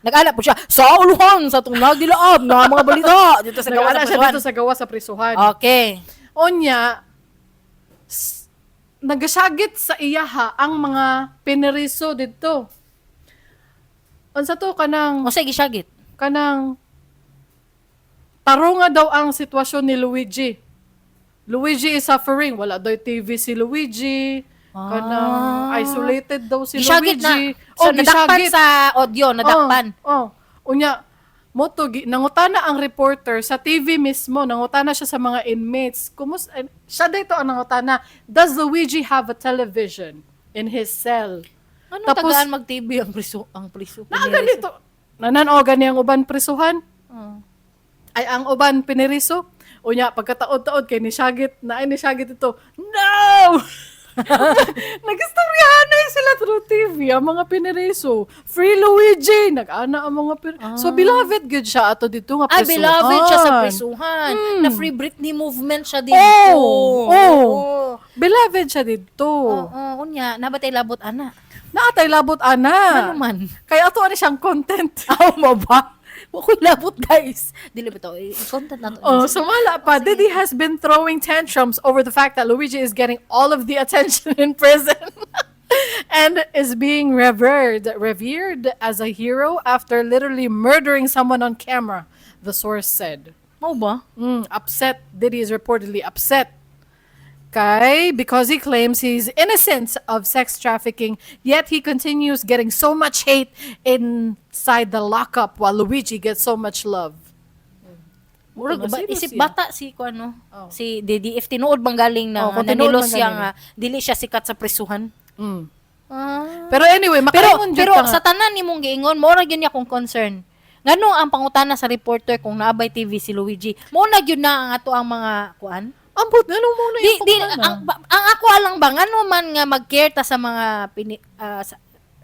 Nag-ana po siya sa uluhan sa itong nagilaab na mga balita dito sa gawa Nag-ana sa siya prisuhan. dito sa gawa sa prisuhan. Okay. Onya, nagasagit sa iyaha ang mga pineriso didto. Unsa to, kanang O sige, syagit. Kanang tarunga daw ang sitwasyon ni Luigi. Luigi is suffering. Wala daw TV si Luigi. Kanang isolated daw si Gisyagit na. Luigi. So, Oh, nadakpan gisyagit. sa audio, nadakpan. Oh, oh. Unya, moto nangutana ang reporter sa TV mismo, nangutana siya sa mga inmates. Siya dito ang nangutana, "Does Luigi have a television in his cell?" Ano Tapos- tagaan mag-TV ang priso, ang priso? Na ganito. Nanan o gani ang uban prisuhan. Oh. Ay, ang uban piniriso. Unya pagkataod-taod kay nisyagit na ay nisyagit ito. No! Nagistoryahan na sila through TV ang mga piniriso. "Free Luigi!" Nag-ana ang mga So beloved gud siya ato dito nga Ah, prisuhan. beloved siya sa prisuhan. Na Free Britney movement siya dito. Oh. Beloved siya dito. Oo, unya, nabatay labot ana. Naatay labot ana. Ano man? Kaya ato ani siyang content. Aw mo ba? Wa ko'y labot, guys. Dili ba to? I-content na to. Oh, sumala pa. Diddy has been throwing tantrums over the fact that Luigi is getting all of the attention in prison and is being revered as a hero after literally murdering someone on camera, the source said. Mao ba? Upset. Diddy is reportedly upset. Kay, because he claims he's innocent of sex trafficking, yet he continues getting so much hate inside the lockup while Luigi gets so much love. Murag Ano, ba, serious isip siya. bata si ko ano, Oh. si Diddy, if tinuod bang galing na Oh, kung tinuod nanilos man siya galing. nga dili siya sikat sa prisuhan. Ah. Pero anyway, Pero makaingon jud pero ta nga. sa tanan nimong giingon, mo ra gyud niya akong concern. Ngano ang pangutana sa reporter kung naabay TV si Luigi? Mo na gyud na ang ato ang mga kuan. Ambot, ano mo na Di, yung di, pangutana? ang ako alang ba ngano man nga mag-care ta sa mga pini,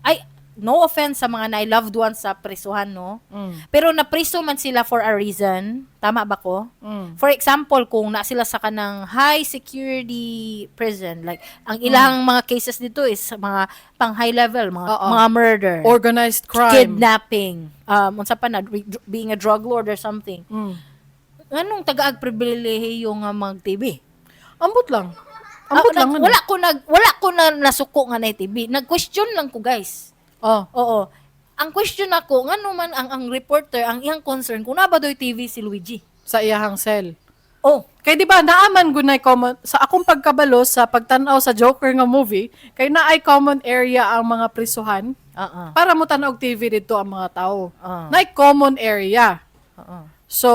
ay, no offense sa mga na loved ones sa prisuhan, no? Pero napriso man sila for a reason. Tama ba ko? Mm. For example, kung na sila sa kanang high security prison, like ang ilang mga cases dito is mga pang high level, mga Oo. mga murder, Organized crime. kidnapping, unsa pa na, being a drug lord or something. Nganong tagaag pribilehiyo nga mag TV? Ambot lang. Ambot Ah, lang. Ano? Wala ko na nasuko nga na TV. Nag-question lang ko, guys. Oh. Oo. Ang question ako, ngano man ang reporter, ang iyang concern kung naa ba doy TV si Luigi. Sa iyahang cell. Oh, Kay di ba naaman gunay common sa akong pagkabalo sa pagtan-aw sa Joker nga movie, kay naay common area ang mga prisuhan oo. para mo tan-og TV dito ang mga tao. Ah. Naay common area. Oo. So,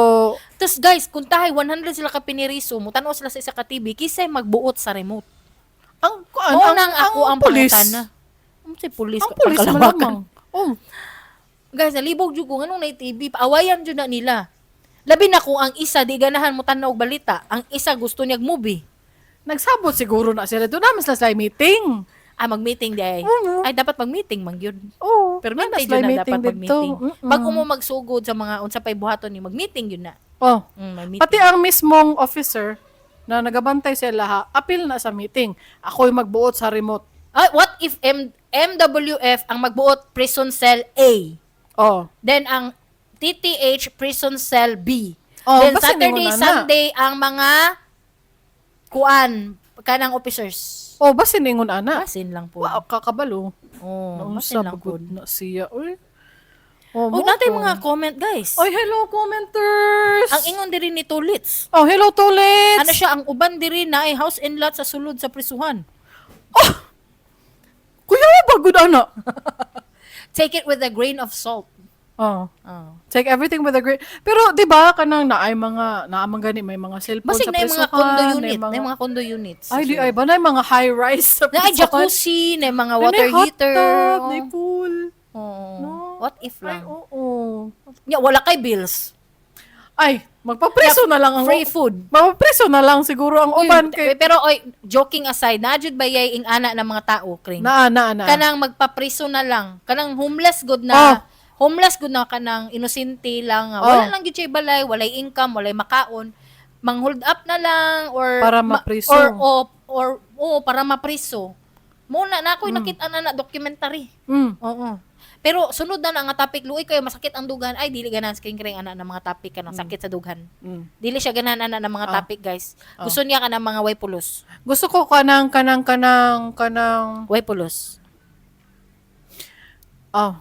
Tapos guys, kung tahay 100 sila ka piniriso, mutanaw sila sa isa ka TV, kisay magbuot sa remote. Ang kuan, Oo nang ako ang pulis. pangutana. Ang si pulis. Ang pulis pagkalawakan. malamang. Oh. Guys, nalibog jud ko nganong nay TV, paawayan jud na nila. Labi na kung ang isa di ganahan mo tan-aw og balita, ang isa gusto niya movie. Nagsabot siguro na sila doon naman sila sa meeting. Ah, mag-meeting di ay. Oo. Ay, dapat mag-meeting man gyud. Oh, Pero naa na may sila jud na meeting dapat didto. mag-meeting. Mm-mm. Bago mo magsugod sa mga unsa pay buhaton ni mag-meeting yun na. Oh. May meeting. Pati ang mismong officer na nagabantay sa laha, apil na sa meeting. Ako'y magbuot sa remote. Ah, what if MWF ang magbuot prison cell A? Oh. Then ang TTH prison cell B. Oh, Then basta Saturday, ningon na na. Sunday ang mga kuan kanang officers. Oh, basin ingon ana. Basin lang po. Wow, kakabalo. Oh, basin Naunsa lang po. pagod na siya. Uy. Oh, Oh, mo natay to. mga comment, guys. Oy, hello commenters. Ang ingon diri ni Tulits. Oh, hello Tulits. Ano siya ang uban diri na ay house and lot sa sulod sa prisuhan. Oh! Kuya, bagod ana. Take it with a grain of salt. Oh. Oh. Take everything with a great. Pero 'di ba kanang naay mga naamang gani may mga cellphone Basig sa na yung mga prisuhan, condo naay unit, na yung mga condo units. Ay, di ay ba na yung mga high rise sa Na ay prisuhan? jacuzzi, na yung mga Na water may hot heater. tub, na may pool. Oo. No? What if Ay, lang? oo. Ya, wala kay bills. Ay, magpapreso na lang ang Free food. Magpapreso na lang siguro ang uban kay Pero oy, joking aside, naa jud ba yay ing ana ng mga tao, Kring? naa naa naa. Kanang magpapriso na lang. Kanang homeless good Oh. na. Homeless good na kanang inosente lang. Oh. Wala lang gyud siya balay, walay income, walay makaon. Mang hold up na lang or Para mapriso. or oo, para mapriso. Muna na ako'y nakita na na documentary. Oo. Pero sunod na na nga topic, luoy kayo, masakit ang dughan. Ay, dili ganahan si Kring ana ng mga topic kanang sakit sa dughan. Dili siya ganahan ana ng mga topic, guys. Gusto niya kanang mga way pulos. Gusto ko kanang kanang kanang kanang Way pulos. Oh.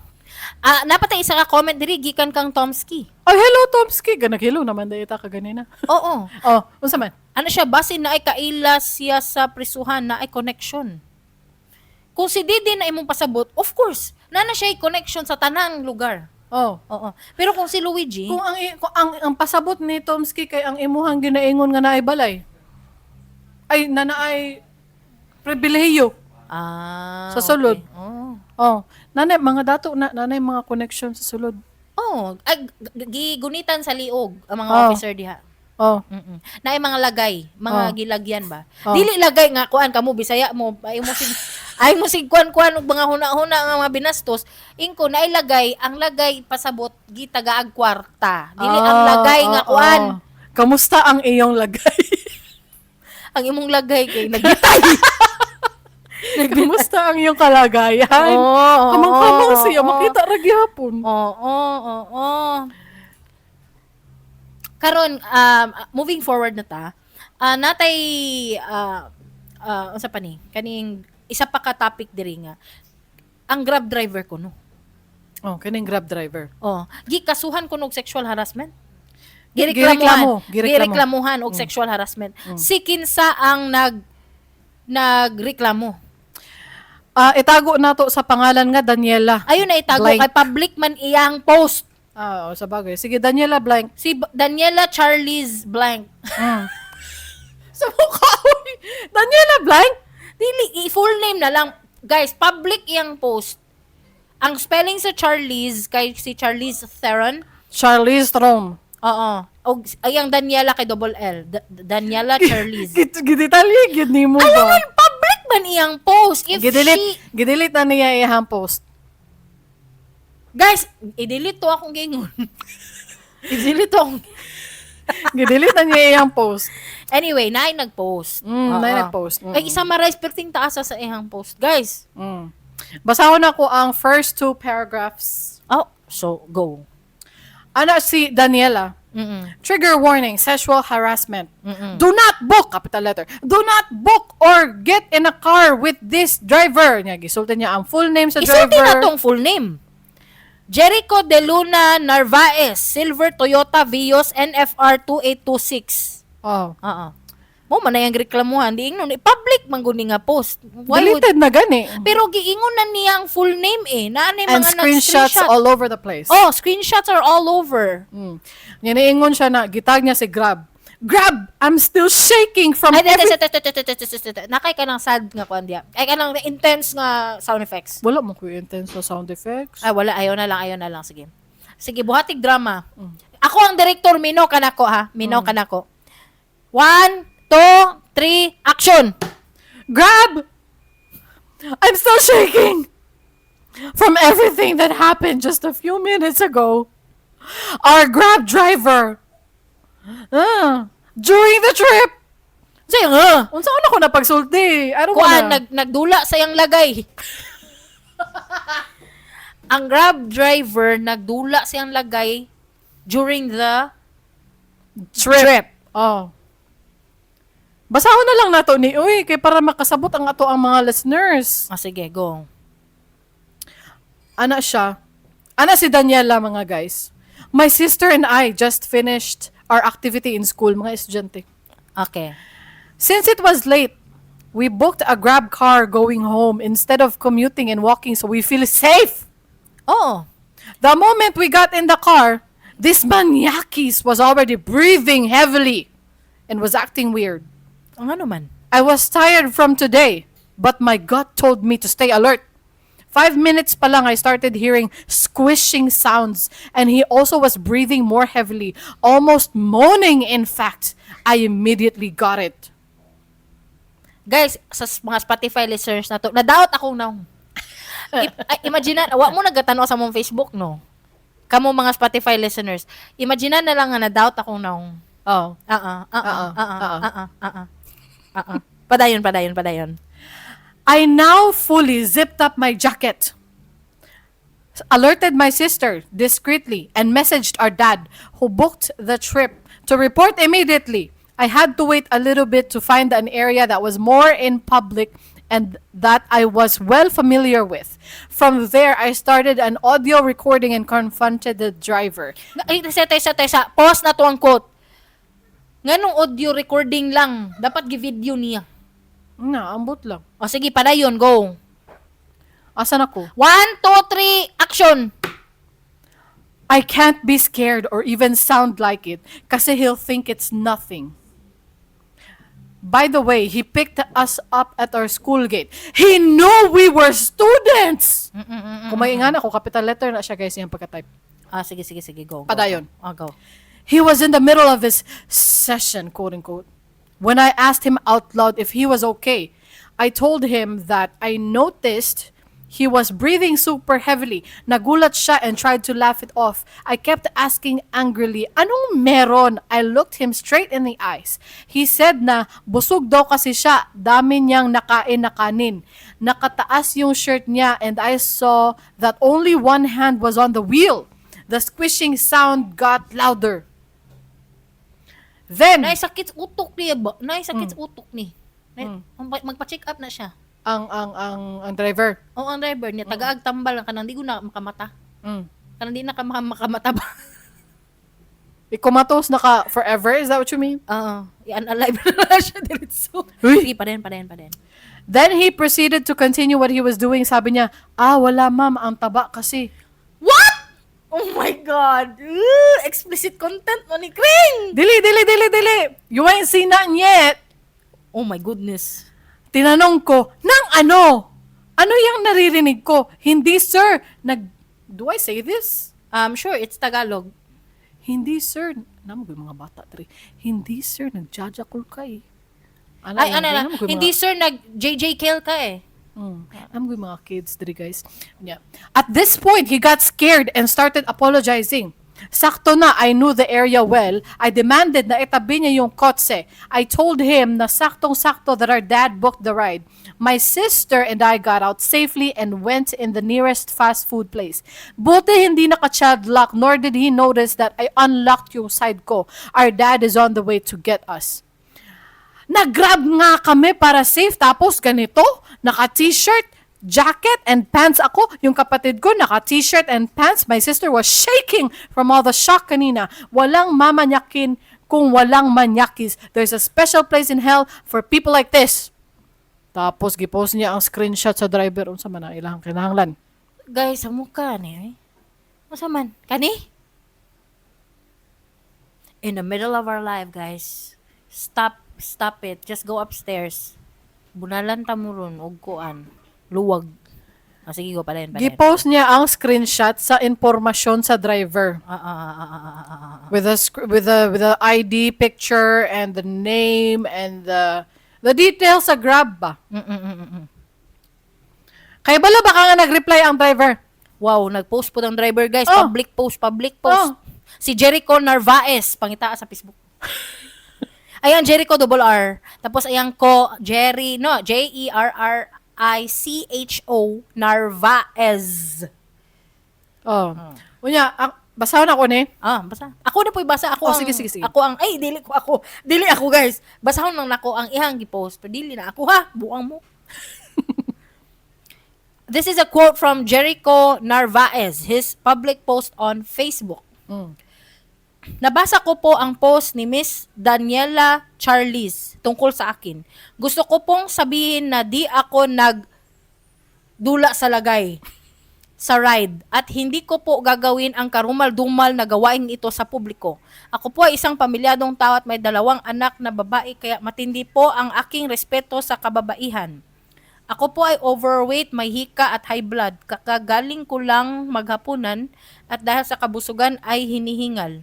Ah, napatay isa ka comment diri gikan kang Tomsky. Oh, hello Tomsky. Ganag hello naman dahil ta ka ganina. Oo. Oh, unsa man? Ano siya, basin na ay kaila siya sa prisuhan na ay connection. Kung si Didi na imong pasabot, of course, na na siya ay connection sa tanang lugar. Oh. Oo. Pero kung si Luigi, Kung ang pasabot ni Tomsky kay ang imuhang ginaingon nga naay balay. Ay na naay pribilehiyo. Ah, Sa sulod. Okay. Oh. Oh, nanay mga dato na nanay mga connection sa sulod. Oh, ay gigunitan sa liog ang mga officer diha. Oh. Naay mga lagay, mga gilagyan ba. Oh. Dili lagay nga kuan kamo Bisaya mo, ay mo sig kuan-kuan og mga huna-huna nga mga binastos. Ingko naay lagay, ang lagay pasabot gitagaag kwarta. Dili ang lagay nga kuan. Oh. Kamusta ang iyong lagay? Ang imong lagay kay nagitay. Kamusta ang iyong kalagayan? Oo, Kamang-kamang oo, siya, oo. makita ra gyapon. Oo. Karon, moving forward na ta, natay, unsa pa ni? Kaning isa pa ka topic diri nga. Ang Grab driver ko no. Oh, kaning Grab driver. Oh, gikasuhan ko og sexual harassment. Gireklamo, Gireklamuhan, gireklamo. gireklamuhan og sexual harassment. Si kinsa ang nagreklamo. Ah, itago na to sa pangalan nga Daniela. Ayun na itago Blank. kay public man iyang post. Ah, oh, sa bagay. Sige, Daniela blank. Si Daniela Charlize blank. Sa mukha, uy. Daniela blank? Dili, i-full name na lang. Guys, public iyang post. Ang spelling sa Charlize, kay si Charlize Theron. Charlize Theron. Oo. Og ay ang Daniela kay double L. Daniela Charlize. Gidetalye gid nimo Alam ba? mo, public man iyang post. If Gidelete, she, gidelete na niya iyang post. Guys, i-delete to akong gingon. I-delete to akong. Gidelete na niya iyang post. Anyway, naay nag-post. Naay Oo. nag-post. Ay, i-summarize, perting taas sa iyang post. Guys. Basahon ako ang first two paragraphs. Oh, so go. Ana si Daniela. Trigger warning, sexual harassment. Do not book, capital letter. Do not book or get in a car with this driver. Niya, gisulti niya ang full name sa Isulti driver. na tong full name. Jericho De Luna Narvaez, Silver Toyota Vios NFR 2826. Oh. Oo. Mo man na yung reklamuhan, di ingnon public man guni nga post. Why would Deleted na gani. Pero giingon na niya ang full name eh. Naa na yung And mga screenshots nag-screenshot. all over the place. Oh, screenshots are all over. Niya niingon siya na gitag niya si Grab. Grab, I'm still shaking from Ay, every. every. Nakay ka ng sad nga kuan diya. Ay ka ng intense nga sound effects. Wala mo ko intense na sound effects. Ay, wala. Ayaw na lang. Ayaw na lang. Sige. Sige, buhatig drama. Ako ang director. Mino ka nako, ha? Mino ka nako. One, two, three, action! Grab! I'm still shaking from everything that happened just a few minutes ago. Our Grab driver, during the trip, Sa'yo nga! Unsa na ko napagsulti? I don't Kuan, wanna. nagdula sa iyang lagay. Ang Grab driver nagdula sa iyang lagay during the Trip. Oh. Basahon na lang nato ni uy kay para makasabot ang ato ang mga listeners. Ah, sige, go. Ana siya. Ana si Daniela, mga guys. My sister and I just finished our activity in school, mga estudyante. Okay. Since it was late, we booked a Grab car going home instead of commuting and walking so we feel safe. Oo. The moment we got in the car, this manyakis was already breathing heavily and was acting weird. Ang ano man? I was tired from today, but my gut told me to stay alert. 5 minutes pa lang, I started hearing squishing sounds, and he also was breathing more heavily, almost moaning, in fact. I immediately got it. Guys, sa mga Spotify listeners na to, nadaot akong naong. Ay, imagine wa mo nagatanaw sa mong Facebook, no? Kamo mga Spotify listeners, imagine na lang nga nadaot akong naong. Oh. Ah ah ah ah Oo, ah ah oo. ah ah ah ah ah. Padayon, padayon, padayon. I now fully zipped up my jacket. Alerted my sister discreetly and messaged our dad, who booked the trip, to report immediately. I had to wait a little bit to find an area that was more in public and that I was well familiar with. From there, I started an audio recording and confronted the driver. Ay, tesa, tesa, tesa. Pause na to ang quote. Nganong audio recording lang? Dapat gi-video niya. Na, ambot lang. O sige, padayon, go. Asa na ko? One, two, three, action! I can't be scared or even sound like it kasi he'll think it's nothing. By the way, he picked us up at our school gate. He knew we were students! Kung may ingana ako, capital letter na siya, guys, yung pagka-type. Ah, sige, sige, sige, go. Go. Padayon. Go. Ah, go. He was in the middle of his session, quote unquote. When I asked him out loud if he was okay, I told him that I noticed he was breathing super heavily. Nagulat siya and tried to laugh it off. I kept asking angrily, "Anong meron?" I looked him straight in the eyes. He said na busog daw kasi siya, dami niyang nakain na kanin. Nakataas yung shirt niya and I saw that only one hand was on the wheel. The squishing sound got louder. Then, Nay sakit sa utok niya ba? Nay sakit sa utok ni. Nay, magpa-check up na siya. Ang driver. O ang driver niya tagaag tambal ang kanang di ko na makamata. Kanang di na ka makamata ba? Ikumatos na ka forever? Is that what you mean? Oo. I-unalive na siya diretso. Uy! Sige, pa din, pa din, pa din. Then he proceeded to continue what he was doing. Sabi niya, "Ah, wala ma'am, ang taba kasi." What? Oh my God! Ugh, explicit content mo ni Kring! Dili, dili, dili, dili. You ain't seen nothing yet. Oh my goodness. Tinanong ko, "Nang ano? Ano yung naririnig ko?" "Hindi sir." Do I say this? Sure, it's Tagalog. "Hindi sir." Namo yung mga bata, tre. "Hindi sir, nagjajakol ka eh." Ay, ano na. Namo ko yung "Hindi sir, nag JJ Cale ka eh." I'm with mga kids diri, guys. Yeah. At this point, he got scared and started apologizing. Sakto na, I knew the area well. I demanded na itabi niya yung kotse. I told him na saktong-sakto that our dad booked the ride. My sister and I got out safely and went in the nearest fast food place. Buti hindi naka-child lock, nor did he notice that I unlocked yung side ko. Our dad is on the way to get us. Nag-Grab nga kami para safe, tapos ganito, naka-T-shirt, jacket, and pants ako. Yung kapatid ko, naka-T-shirt and pants. My sister was shaking from all the shock kanina. Walang mamanyakin kung walang manyakis. There's a special place in hell for people like this. Tapos, gipost niya ang screenshot sa driver. Unsa man ang ilang kinahanglan? Guys, sa mukha ni eh. Unsa man? Kani? In the middle of our life, guys. Stop, stop it. Just go upstairs. Bunalan ta mo ron og kuan. Luwag. Ah, sige, go, padayon, padayon. Gipost niya ang screenshot sa impormasyon sa driver. Ah. With a ID picture and the name and the details sa Grab ba. Kay bala ba ka nga nag-reply ang driver? Wow, nag-post po ng driver, guys. Oh. Public post, public post. Oh. Si Jericho Narvaez, pangitaa sa Facebook. Ayan, Jericho double R. Tapos ayan ko, Jerry, no, Jerricho Narvaez. Oh. Unya, ang, basahon ako ni. Ah, basa. Ako na po'y basa. Ako Oh, ang, sige, sige, sige. Ako ang, ay, dili ko ako. Dili ako, guys. Basahon lang nako ang ihang gipost. Pero dili na ako, ha? Buang mo. This is a quote from Jericho Narvaez, his public post on Facebook. "Nabasa ko po ang post ni Miss Daniela Charlize tungkol sa akin. Gusto ko pong sabihin na di ako nag dula sa lagay sa ride at hindi ko po gagawin ang karumal-dumal na gawain ito sa publiko. Ako po ay isang pamilyadong tao at may dalawang anak na babae, kaya matindi po ang aking respeto sa kababaihan. Ako po ay overweight, may hika at high blood. Kakagaling ko lang maghapunan at dahil sa kabusugan ay hinihingal.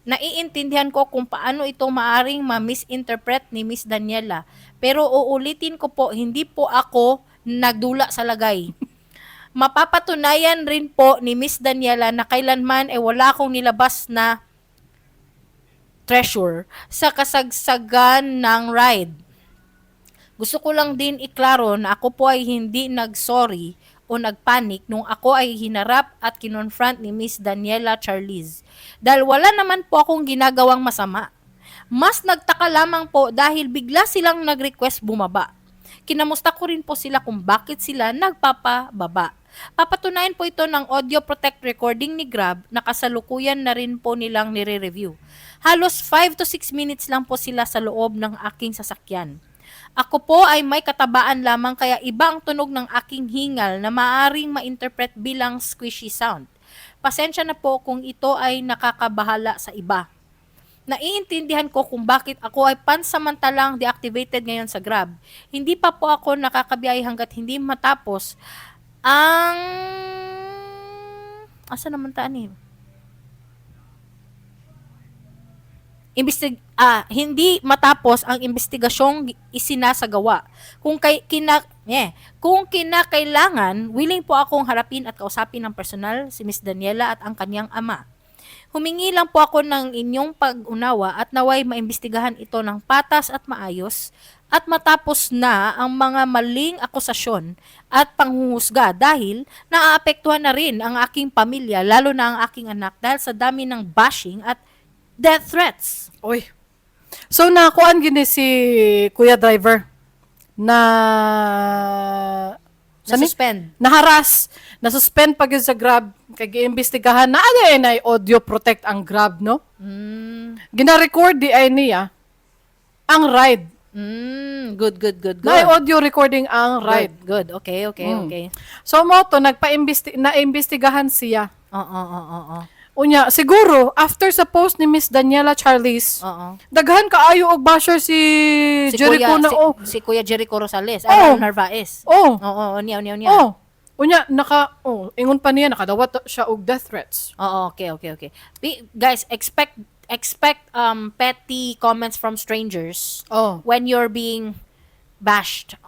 Naiintindihan ko kung paano ito maaring ma-misinterpret ni Miss Daniela. Pero uulitin ko po, hindi po ako nagdula sa lagay. Mapapatunayan rin po ni Miss Daniela na kailanman ay wala akong nilabas na treasure sa kasagsagan ng ride. Gusto ko lang din iklaro na ako po ay hindi nag-sorry o o nagpanik nung ako ay hinarap at kinonfront ni Miss Daniela Charlize. Dahil wala naman po akong ginagawang masama. Mas nagtaka lamang po dahil bigla silang nag-request bumaba. Kinamusta ko rin po sila kung bakit sila nagpapababa. Papatunayan po ito ng audio protect recording ni Grab na kasalukuyan na rin po nilang nire-review. Halos 5 to 6 minutes lang po sila sa loob ng aking sasakyan. Ako po ay may katabaan lamang kaya iba ang tunog ng aking hingal na maaring ma-interpret bilang squishy sound. Pasensya na po kung ito ay nakakabahala sa iba. Naiintindihan ko kung bakit ako ay pansamantalang deactivated ngayon sa Grab. Hindi pa po ako nakakabiyahe hanggat hindi matapos ang. Asa naman taan eh? Hindi matapos ang investigasyong isinasagawa. Kung kinakailangan, willing po akong harapin at kausapin ng personal si Miss Daniela at ang kanyang ama. Humingi lang po ako ng inyong pag-unawa at naway maimbestigahan ito ng patas at maayos at matapos na ang mga maling akusasyon at panghuhusga dahil naaapektuhan na rin ang aking pamilya, lalo na ang aking anak, dahil sa dami ng bashing at death threats. Oy. So nakuan gini si Kuya Driver na Na-suspend. Naharas, na-suspend pag yun sa Grab kay giimbestigahan na ano eh na audio protect ang Grab, no? Gina-record di ay niya ang ride. Good, good, good, good. Na audio recording ang ride. Good, good. Okay. So mo to nagpa-imbesti naimbestigahan siya. Oo. Unya, siguro after sa post ni Miss Daniela Charlize, daghan kaayo og basher si, Si Jericho Kuya, na si, oh. si Kuya Jericho Rosales, Oh. oh. Narvaez. Oh. Oo, niya, niya. Oh. Unya naka oh, ingon pa niya nakadawat siya og death threats. Oo, okay. Guys, expect expect petty comments from strangers when you're being bashed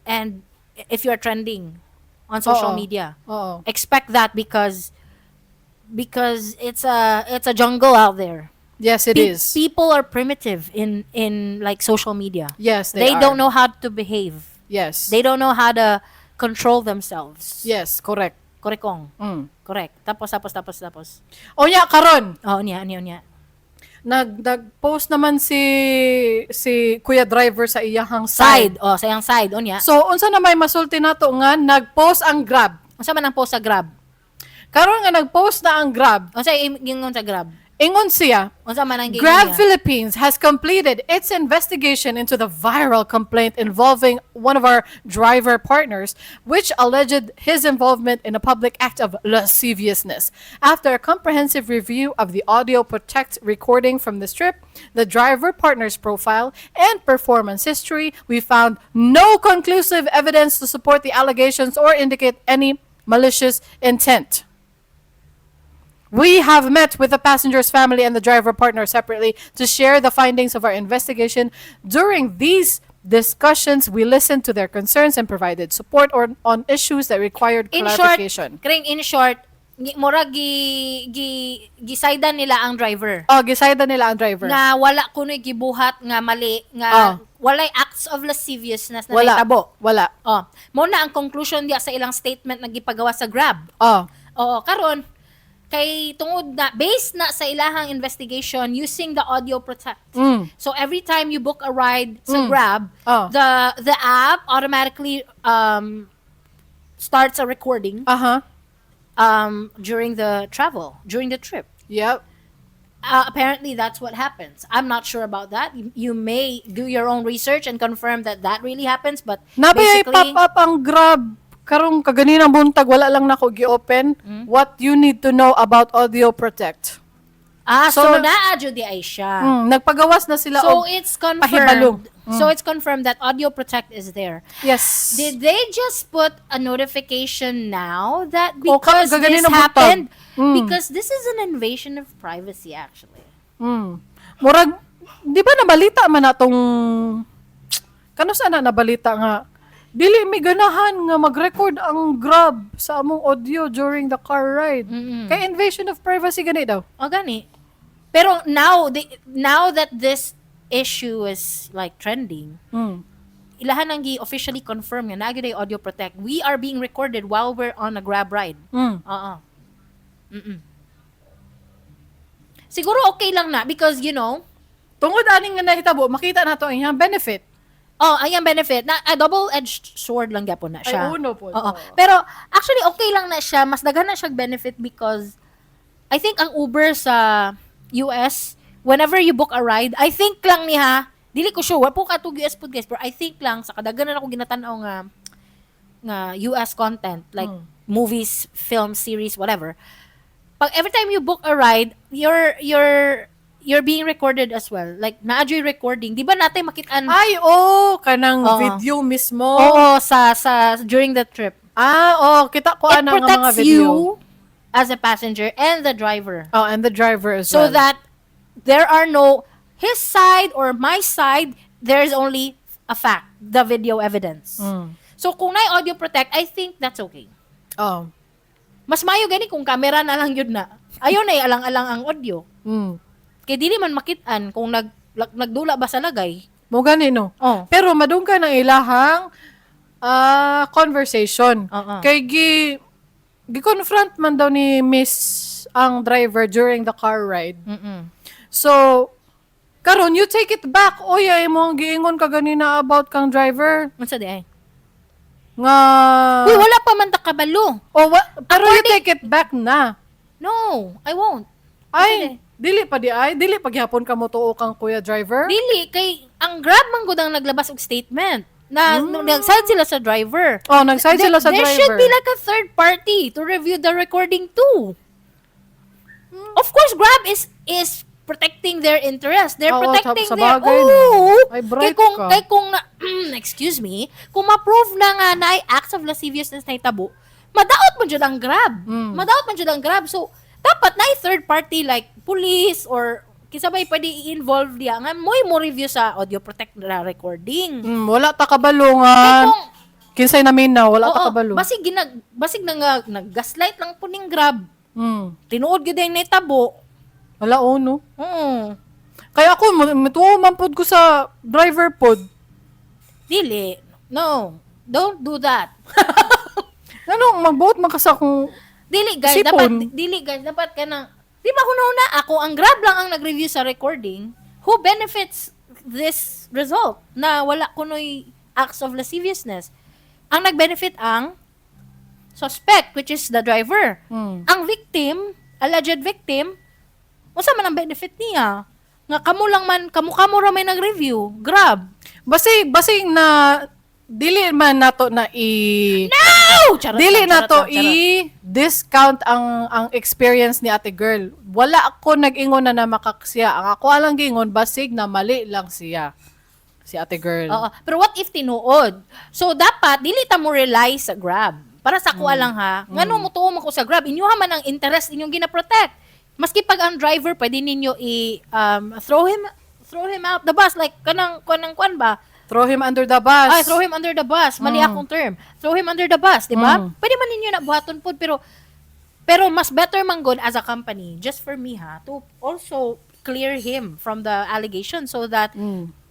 and if you're trending on social media. Expect that because it's a jungle out there. Yes, it is. People are primitive in like social media. Yes, they They are. don't know how to behave. They don't know how to control themselves. Yes, correct. Correct. Correct. Tapos, tapos, tapos, tapos. Unya karon Oh, niya, niya, niya. nag-post naman si Kuya Driver sa iyahang side. Side. Oh, sa iyang side. O niya. So unsa na may masulti nato nga nag-post ang Grab? Unsa man ang post sa Grab? Karon nga nag-post na ang Grab, Unsa ingon sa Grab? Ingon siya, Unsa man ang giingon Grab niya? Philippines has completed its investigation into the viral complaint involving one of our driver partners, which alleged his involvement in a public act of lasciviousness. After a comprehensive review of the audio protect recording from this trip, the driver partner's profile, and performance history, we found no conclusive evidence to support the allegations or indicate any malicious intent. We have met with the passenger's family and the driver partner separately to share the findings of our investigation. During these discussions, we listened to their concerns and provided support on issues that required In short, clarification. Kring, in short, mura gi gisaydan nila ang driver. Oh, gisayda nila ang driver. Nga wala kuno'y gibuhat nga mali nga walay acts of lasciviousness na Wala. nahitabo. Wala. Oh, mo na ang conclusion diya sa ilang statement na gipagawa sa Grab. Oo, karon kay tungod na based na sa ilahang investigation using the audio protect. So every time you book a ride sa Grab, the app automatically starts a recording during the travel, during the trip. Apparently that's what happens. I'm not sure about that. You may do your own research and confirm that that really happens, but Nabay basically pop up ang Grab karong kaganinang buntag, wala lang nako gi-open. What you need to know about audio protect. Ah, so, So, naa jud di ay siya. Nagpagawas na sila So og it's pahibalo. confirmed. So it's confirmed that audio protect is there. Yes. Did they just put a notification now that O, because this kaganinang buntag. happened? Because this is an invasion of privacy, actually. Murag di ba nabalita man natong kano sa na nabalita nga dili mi ganahan nga mag-record ang Grab sa among audio during the car ride. Kay invasion of privacy gani daw. O gani. Pero now that this issue is like trending, Ilahan ang gi officially confirm nga naa gyud ay audio protect. We are being recorded while we're on a Grab ride. Oo. Siguro okay lang na because Tungod ani nga nahitabo, makita nato ang iyang benefit. Oh, ang iyang benefit na a double-edged sword lang gyapon na siya. Ay, uno po. Oo. Oo. Pero actually okay lang na siya, mas daghan na siya benefit because I think ang Uber sa US, whenever you book a ride, I think lang ni ha, dili ko sure, wa po ka US pod, guys, pero I think lang sa kadaghanan ako ginatan-aw nga US content like movies, film, series, whatever. Pag every time you book a ride, you're being recorded as well. Like naa juy recording. Di ba natay makitaan? Ay, oh, kanang Oo. Video mismo. Oo, sa during the trip. Ah, oh, kita ko It ana nga mga protects video. you as a passenger and the driver. Oh, and the driver as So well. that there are no his side or my side, there's only a fact, the video evidence. So kung naay audio protect, I think that's okay. Oh. Mas mayo gani kung camera na lang yun na. Ayaw na alang-alang ang audio. Kay dili man makit-an kung nagdula ba sa lagay. Mo gani, no. Oh. Pero madunggan ang ilahang conversation. Oo. Kay gi-confront man daw ni Miss ang driver during the car ride. So, karon you take it back. Oy, ay mo ang giingon ka ganina about kang driver Unsa di ay? nga. Uy, wala pa man ta kabalo. Oh, pero you take it back na. No, I won't. Ay, dili pa di ay, dili pa gihapon ka mo tuo kang kuya driver. Dili kay ang Grab man gud ang naglabas og statement na nung nag-side sila sa driver. Oh, nag-side sila sa There driver. should be like a third party to review the recording too. Of course, Grab is protecting their interest. They're Oo, protecting sa their bagay, no? Oo. Ay, bright Kay kung ka. kay kung na, excuse me, kung ma-prove na nga na ay acts of lasciviousness na itabo, madaot man jud ang Grab. Madaot man jud ang Grab. So, dapat na third party like police or kinsa bay pwede i-involve diya nga mo'y mo review sa audio protect na recording. Wala ta kabalo nga. Kay kung Kinsay namin na wala ta Oo, kabalo. basig na nga nag-gaslight lang po ning Grab. Tinuod gyud ang naitabo. Wala, oh, no. Oo. Kaya ako mituo man pod ko sa driver pod. Dili. No. Don't do that. Ano, magbuot man ka sa akong Dili, guys, sipon. dapat dili, guys, dapat ka nang di ba una ako ang Grab lang ang nag-review sa recording who benefits this result na wala kunoy acts of lasciviousness. Ang nag-benefit ang suspect, which is the driver. Ang victim, alleged victim, unsa man ang benefit niya? Nga kamo lang man, kamo-kamo ra may nag-review. Grab. Basig basig na dili man nato na i No! Charot dili lang, na charot to lang, charot. i-discount ang experience ni ate girl. Wala ako nag-ingon na namakak siya. Ang ako lang giingon, basig na mali lang siya. Si ate girl. Oo. Pero what if tinuod? So dapat dili ta mo rely sa Grab. Para sa kuha lang ha. Ngano mo tuo man ko sa Grab, inyo man ang interest inyong gina-protect. Maski pag ang driver pwede ninyo i throw him out the bus like kanang kwan ba? Throw him under the bus. Ay, throw him under the bus. Mali akong term. Throw him under the bus, di ba? Pwede man ninyo na buhaton pod pero pero mas better man gud as a company, just for me ha, to also clear him from the allegation so that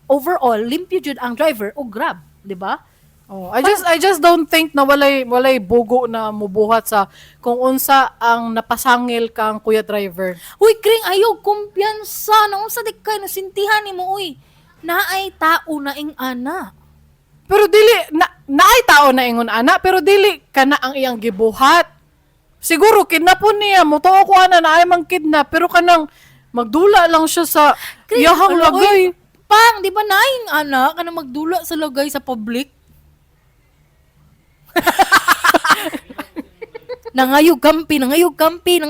overall limpyo jud ang driver o Grab, di ba? Oh, I just don't think na walay bugo na mubuhat sa kung unsa ang napasangil kang kuya driver. Uy, Kring, ayaw kumpiyansa. Naunsa di kay nasintihan nimo uy. Naay tao na ing ana. Pero dili na naay tao na ingon ana, pero dili kana ang iyang gibuhat. Siguro kidnapon niya mo tuo ko ana na ay mang kidnap, pero kanang magdula lang siya sa Kring, iyahang ano, lagay. uy, Pang, di ba naing ana kanang magdula sa lagay sa public? Nangayog kampi, nangayog kampi,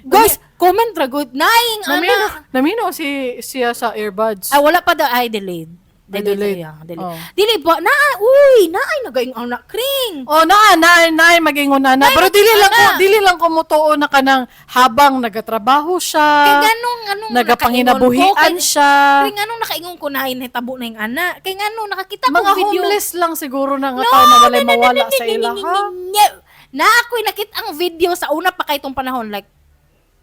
Guys, comment ra good. Naing Namino, ana. namino si siya sa earbuds. Ah, wala pa daw. Ay, delayed. Ay, Delayed. delayed. Siya, delayed. Oh. Dili ba? Na, uy, naay nagaing anak, Kring. Oh, naa naa naa magingon ana. Naay Pero dili lang ko motuo na kanang habang nagatrabaho siya. Kay ganong anong Nagapanginabuhian nakaingon ko, kay- siya. Kay nganong nakaingon ko na hitabo na yung ana. Kay ngano nakakita ko Mga video. homeless lang siguro na nga tao na walay mawala sa ila, ha? No. Na ako'y nakita ang video sa una pa kay itong panahon, like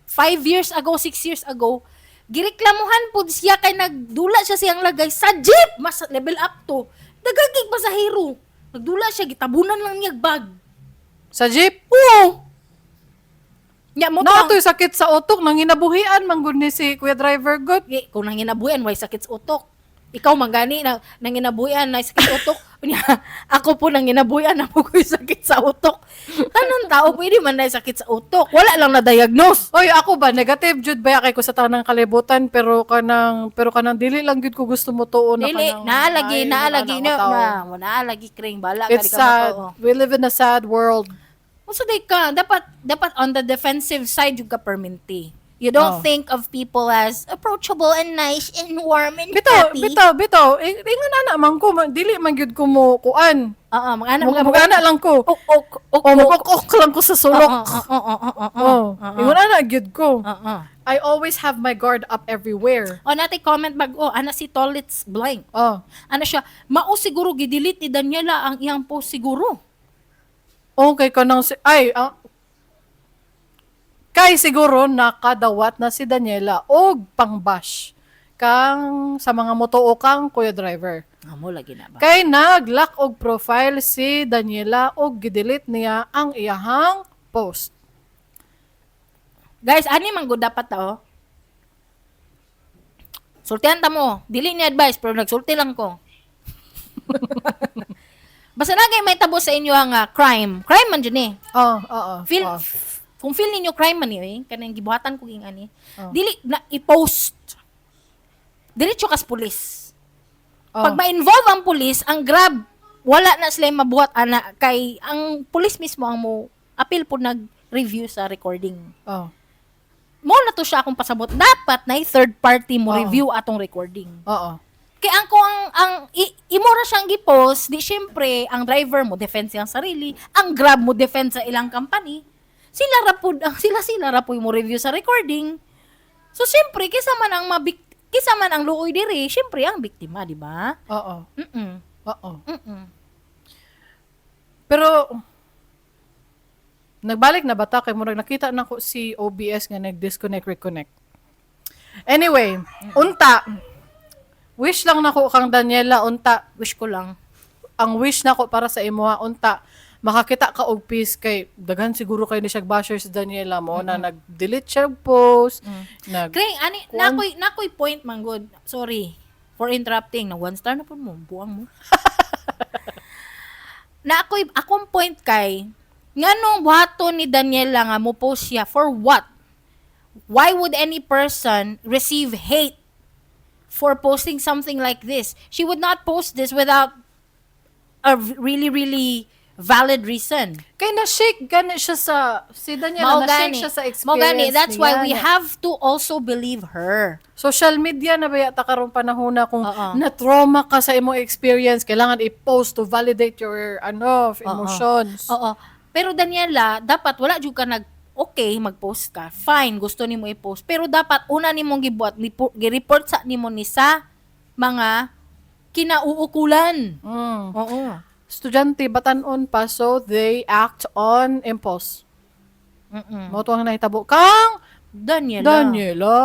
5 years ago, 6 years ago, gireklamuhan pud siya kay nagdula siya siyang lagay sa jeep. Mas level up to. Daghan kay pasahero. Nagdula siya, gitabunan lang niya bag. Sa jeep? Oo. Nya mo to. Na to'y sakit sa utok, nanginabuhian man gud ni si Kuya Driver gud. Eh, kung nanginabuhian, way sakit sa utok. Ikaw man gani na nanginabuhian na sakit sa utok. Unya, ako po nanginabuhian na po ko'y sakit sa utok. Tanan tao pwede man na sakit sa utok. Wala lang na-diagnose. Oy, ako ba negative jud ba kay ko sa tanang kalibutan, pero kanang dili lang gyud ko gusto mo tuo na Dili, kanang naalagi, ay, naalagi wala na, na tao. na, naalagi kring bala It's ka sad. matuo. We live in a sad world. Unsa day ka, dapat on the defensive side yung ka perminti. You don't Oh. think of people as approachable and nice and warm and Bitaw, happy. bitaw, bitaw. Ingon ana man ko, dili man gyud ko mo kuan. Oo, mag-ana Mag-ana lang ko. Ok, ok, ok. O mag-ok lang ko sa sulok. Oo. Oh, ingon ana gyud ko. Oo. I always have my guard up everywhere. O natay comment bag-o, ana si Tolits blank. Oh. Ano siya, mao siguro gidelete ni Daniela ang iyang post siguro. Okay ka nang si ay ah, kay siguro nakadawat na si Daniela og pangbash kang sa mga motuo kang Kuya Driver. Amo lagi na ba? Kay nag-lock og profile si Daniela og gidelete niya ang iyahang post. Guys, ani man gud dapat ta oh. Sultihan ta mo. Dili ni advice pero nagsulti lang ko. Basta na kay may tabo sa inyo ang crime. Crime man jud ni. Oh, oo. Feel oh. kung feel ninyo crime man ni eh, kanang gibuhatan ko ging ani. Oh. Dili na i-post. Diretso kas pulis. Oh. Pag ma-involve ang pulis, ang Grab wala na sila mabuhat ana kay ang pulis mismo ang mo apil po nag-review sa recording. Oh. Mo na to siya akong pasabot. Dapat na third party mo Oo. review atong recording. Oo. Kay ang kung ang imo ra siyang gi-post, di syempre ang driver mo defense iyang sarili, ang Grab mo defense sa ilang company. Sila ra pud ang sila sila ra puy mo review sa recording. So syempre kaysa man ang luoy diri, syempre ang biktima, di ba? Oo. Oo. Pero nagbalik na ba ta kay murag nakita na ko si OBS nga nag-disconnect reconnect. Anyway, unta wish lang nako kang Daniela, unta Wish ko lang. Ang wish nako para sa imuha, unta makakita ka og peace kay daghan siguro kay ni siya basher si Daniela mo na nag-delete siya og post, nag Kring, ani, Kuan. nakoy point man good. Sorry for interrupting. Na one star na po mo, buang mo. Nakoy akong point kay nganong buhaton ni Daniela nga mo post siya for what? Why would any person receive hate for posting something like this? She would not post this without a really really valid reason. Kay na-shake gani siya sa si Daniela, Mao na-shake gani. siya sa experience Mao gani. That's why niya. we have to also believe her. Social media na ba yata karong panahon na kung Oo. na-trauma ka sa imong experience, kailangan i-post to validate your ano, emotions. Oo. Pero Daniela, dapat wala jud ka nag okay mag-post ka. Fine, gusto nimo i-post. Pero dapat una nimong gibuhat, gi-report sa nimo ni sa mga kinauukulan. Oo. Estudyante batan-on pa, so they act on impulse. Mao to ang nahitabo kang Daniela. Daniela.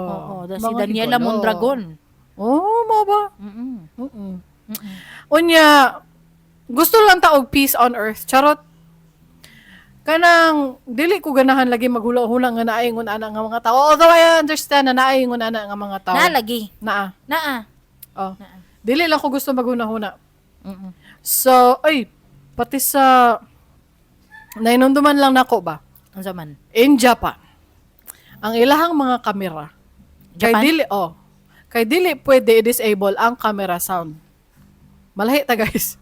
Oo, si Mga Daniela higala. Mondragon. Oh, mao ba? Mm-mm. Unya, gusto lang ta og peace on earth. Charot. Kanang dili ko ganahan lagi maghula-hula nga naay ingon ana nga mga tao. Although I understand na naay ingon ana nga mga tao. Naa lagi. Naa. Naa. Oh. Dili lang ko gusto maghuna-huna. So, ay, pati sa nainumduman lang nako ba? Unsa man? In Japan, ang ilahang mga kamera, kay Japan? dili oh, kay dili pwede i-disable ang camera sound. Malahi ta, guys.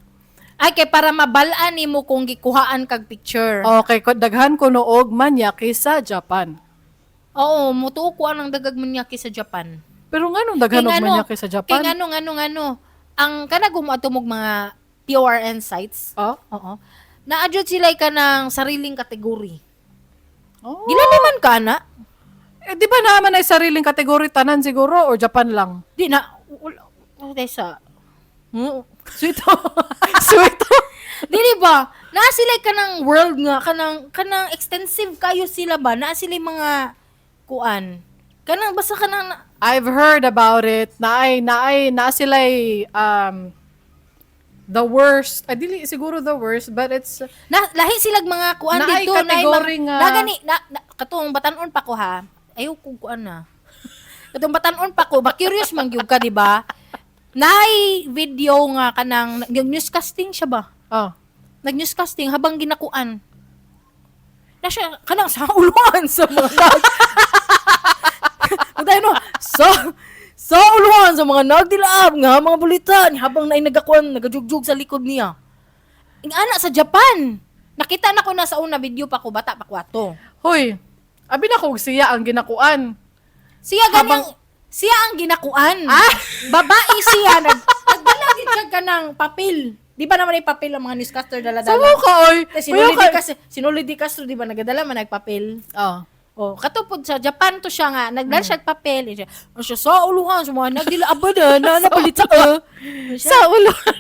Ay, kay para mabal-an nimo kung gikuhaan kag picture. Okay, ko daghan kuno og manyaki sa Japan. Oo, mutuo ko ang dagag manyaki sa Japan. Pero nganong daghan og manyaki sa Japan? Kay ngano ngano ngano ang kanang gumatumog mga PORN sites. Oh? Oo. Naa jud sila ka ng sariling kategory. Oh. Dili naman ka na. Eh, di ba naman ay sariling kategory tanan siguro or Japan lang? Di na wala wala sa. Sweet. Sweet. Dili ba? Naa sila ka ng world nga kanang extensive kayo sila ba? Naa sila mga kuan. Kanang basta kanang I've heard about it. Naay, naay, naa sila'y, the worst. Ay, dili siguro the worst, but it's Na, lahi silag mga kuan Naay dito naay category nga- Na gani na katong batan-on pa ko ha. Ayaw ko kuan na. Katong batan-on pa ko, ba curious man gyud ka, di ba? Naay video nga kanang yung newscasting siya ba? Oh. Nag-newscasting habang ginakuan. Na siya kanang sa uluan sa mga nag. Tayo no, sa uluan sa mga nagdilaab nga mga bulitan habang naay nagakuan nagajugjug sa likod niya. Ing ana sa Japan. Nakita na ko na sa una video pa ko, bata pa ko ato. Hoy, abi na kog siya ang ginakuan. Siya Habang- ganyang siya ang ginakuan. Ah, babae siya nagdala gid siya kanang papel. Di ba naman ay papel ang mga newscaster dala-dala? Samo ka oy. Tapos Kuya sinuli ka. di Castro, di ba nagadala man nagpapel. Oh. Oh, katupod sa Japan to siya nga, nagdala siya og papel. Eh, siya, ano siya, sa uluhan, sa mga nagdila abada, na napalit sa Sa uluan.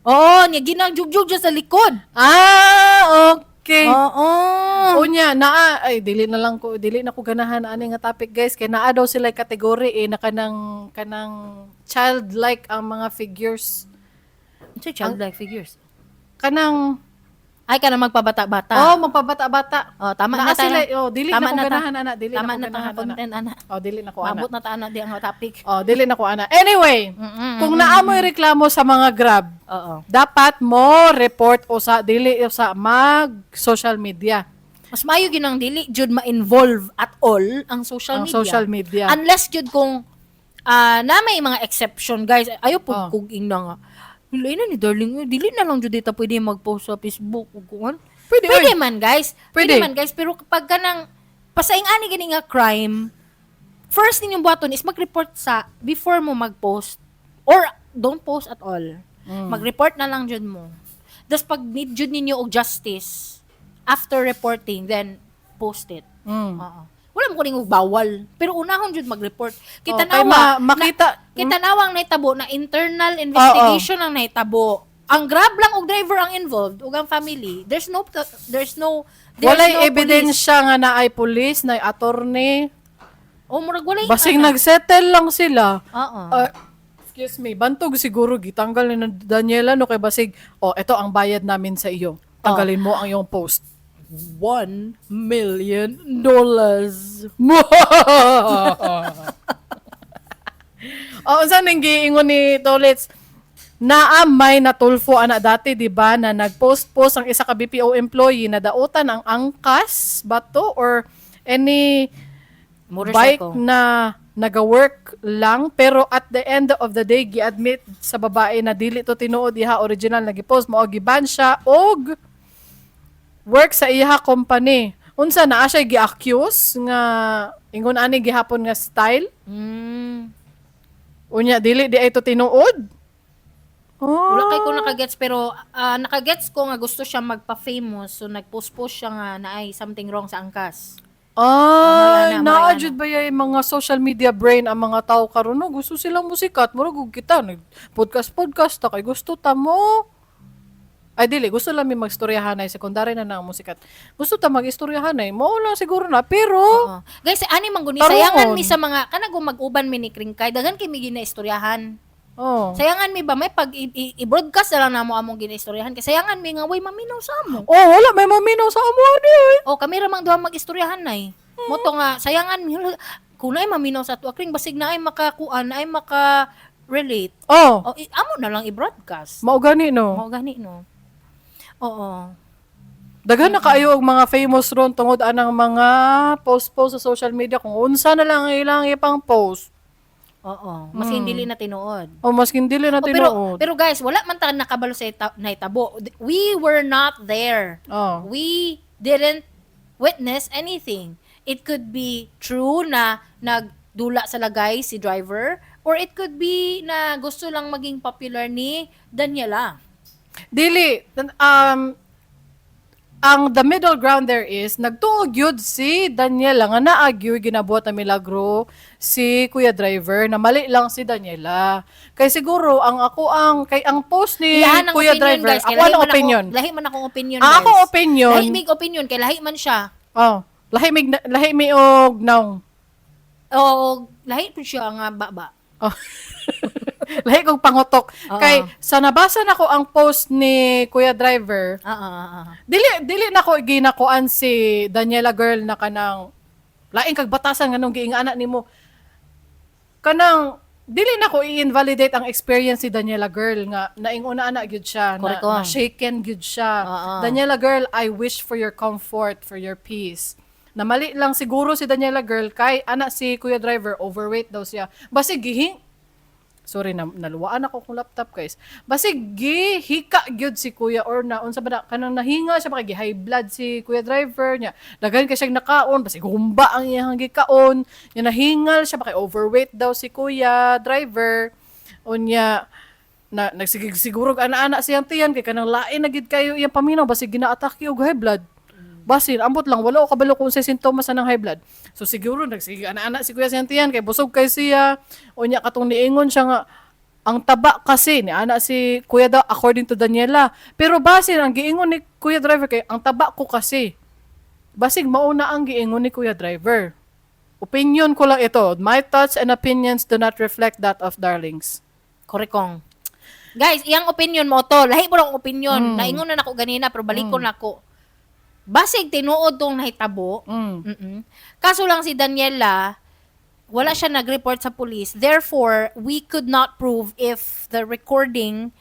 Oo, niya ginajugjug siya sa likod. Ah, okay. Oo. Unya, naa ay dili na lang ko, dili na ko ganahan ani nga topic, guys, kay naa daw sila kategory eh na kanang kanang childlike ang mga figures. Sa childlike figures. Kanang Ay, ka na magpabata-bata. Oh, magpabata-bata. Oh, tama Naa na ta. sila, oh, dili Tama na ko na ta. ganahan ana, dili Tama na ko na ta nga ganahan ana. content ana. Oh, dili na ko ana. Mabot na ta ana di ang topic. Oh, dili na ko ana. Anyway, kung naa mo'y reklamo sa mga Grab, Oo. dapat mo report usa, dili usa mag social media. Mas maayo gyud ang dili jud ma-involve at all ang social Ang media. social media. Unless jud kung na may mga exception, guys. Ayo pud Oh. kog ingna nga. Dili na ni darling, eh, dili na lang jud dita pwede mag-post sa Facebook ug kuan. Pwede, Pwede oy. man, guys. Pwede. Pwede. Man, guys, pero kapag kanang pasaing ani gani nga crime, first ninyong buhaton is mag-report sa before mo mag-post or don't post at all. Mag-report na lang jud mo. Tapos pag need jud ninyo og justice after reporting, then post it. Oo. Wala mo kuning og bawal. Pero unahon jud mag-report. Kita Oh, kay nawa, makita- kita nawang nahitabo na internal investigation ang nahitabo. Ang Grab lang og driver ang involved ug ang family. There's Walay no police. ebidensya nga naay police, naay attorney. Oh, murag walay Basing ana. nagsettle lang sila. Oo. Excuse me, bantog siguro gitanggal ni Daniela no kay basig, oh, ito ang bayad namin sa iyo. Tanggalin mo ang iyong post. $1 million. Oh, unsa ning giingon ni Tolits? Naa may natulfo ana dati, di ba, na nagpost-post ang isa ka BPO employee na dautan ang angkas bato or any bike Motorcycle. na naga-work lang, pero at the end of the day gi-admit sa babae na dili to tinuod iha original na gi-post mao giban siya og work sa iha company. Unsa naa siya gi-accuse nga ingon ani gihapon nga style? Unya dili di ay to tinuod. Oh. Wala kay ko nakagets pero nakagets ko nga gusto siya magpa-famous, so nagpost-post siya nga naay something wrong sa angkas. Ay, Mga ana, mga naa ana. jud ba yay mga social media brain ang mga tao karon no? Gusto silang musikat, murag og kita nag podcast podcast ta kay gusto ta mo. Ay dili, gusto lang mi magstoryahanay, sekundary na na ang musikat. Gusto ta magistoryahanay, mao lang siguro na, pero Oo. Guys, ani man guni Tarongon. sayangan mi sa mga kanang mag-uban mi ni Kringkay, daghan kay mi ginaistoryahan. Oh. Sayangan mi ba may pag i-broadcast na lang namo among ginaistoryahan kay sayangan mi nga way maminaw sa amo. Oh, wala may maminaw sa amo ani oy. O kami ra mang duha mag-istoryahan nay. Mo to nga sayangan mi kung naay maminaw sa ato Kring, basig na ay makakuan, na ay maka relate. Oh, O amo na lang i-broadcast. mao gani no. Mao gani no. Oo. Daghan na kaayo og mga famous ron tungod anang mga post-post sa social media kung unsa na lang ang ilang ipang post. Oo. Maski dili na tinuod. O maskin dili na Oh, pero tinuod. pero guys, wala man ta nakabalo sa nahitabo. We were not there. Oh. We didn't witness anything. It could be true na nagdula sa lagay si driver or it could be na gusto lang maging popular ni Daniela. Dili ang the middle ground there is nagtuog yun si Daniela nga naa gyud ginabuhat na milagro si Kuya Driver na mali lang si Daniela. Kay siguro ang ako ang kay ang post ni Ilahan ang Kuya opinion, Driver, guys. Kay ako lahi ang man opinion. Ako, lahi man akong opinion, Ang guys. akong opinion- Lahi mig opinion kay lahi man siya. Oh, lahi mig lahi mi og naong. Oo, lahi po siya nga baba. Oh. Lahi kog pangutok. Oo. Kay sa nabasa nako ang post ni Kuya Driver, Oo, oo, oo. dili dili nako ginakuan si Daniela girl na kanang laing kag batasan nganong giingana nimo. Kanang dili nako i-invalidate ang experience si Daniela girl nga nainguna ana gyud siya na, Correct ko. na shaken gyud siya. Oo. Daniela girl, I wish for your comfort, for your peace. Na mali lang siguro si Daniela girl kay ana si Kuya Driver overweight daw siya. Basig gihing. Sorry na naluwaan ako kung laptop, guys. Basig gihika gyud si Kuya or na unsa ba na kanang nahinga siya, baka high blood si Kuya Driver niya. Daghan kay siyang nakaon, basig humba ang iyang gikaon. Nya nahingal siya, baka overweight daw si Kuya Driver. Unya na nagsigig siguro og ana-ana siyang tiyan kay kanang lain na gid kayo iyang paminaw, basig gina-atake og high blood. Basin, ambot lang, wala ko kabalo kung sa sintomas sa ng high blood. So siguro, nagsige, ana-ana si Kuya Santian, kay busog kay siya. Unya katong niingon siya nga, ang taba kasi, ni ana si Kuya daw, according to Daniela. Pero basin, ang giingon ni Kuya Driver kay, ang taba ko kasi. Basig, mauna ang giingon ni Kuya Driver. Opinion ko lang ito. My thoughts and opinions do not reflect that of Darlings. Correct kong. Guys, iyang opinion mo to. Lahi mo lang opinion. Naingon na nako ganina pero balik ko nako. Basig tinuod tong nahitabo. Kaso lang si Daniela, wala siya nag-report sa police. Therefore, we could not prove if the recording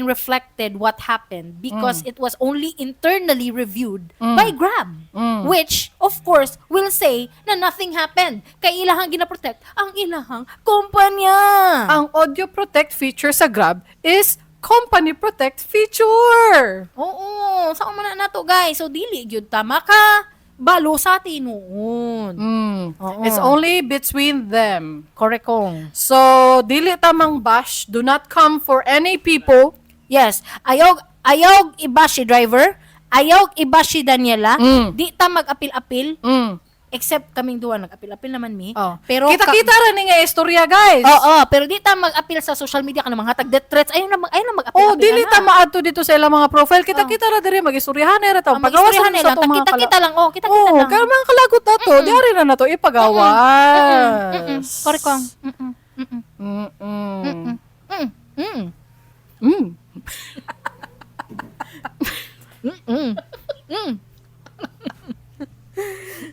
reflected what happened because it was only internally reviewed by Grab, which of course will say na nothing happened kay ilahang gina-protect ang ilahang kumpanya. Ang audio protect feature sa Grab is company protect feature. Oo, sa man na nato, guys. So dili gyud ta maka balo sa tinuod. Oo. It's only between them. Correct kong. So, dili tamang bash. Do not come for any people. Yes, ayaw ayaw i-bash si driver, ayaw i-bash si Daniela. Di ta mag-apil-apil except kaming duwa nag-apil-apil naman mi. Oh. Pero kita-kita ra ni nga istorya, guys. Oo, pero di ta mag-apil sa social media kanang mga hatag death threats. Ayaw na ayaw na mag-apil. Oh, dili ta maadto dito sa ilang mga profile. Kita-kita ra diri magistoryahan ra ta. Oh, Pagawasan mag-istoryahan sa lang. atong mga Kita-kita lang. Oh, kita-kita Oh, lang. kaya mga kalagot na to, di ari na na to ipagawas. Correct kong.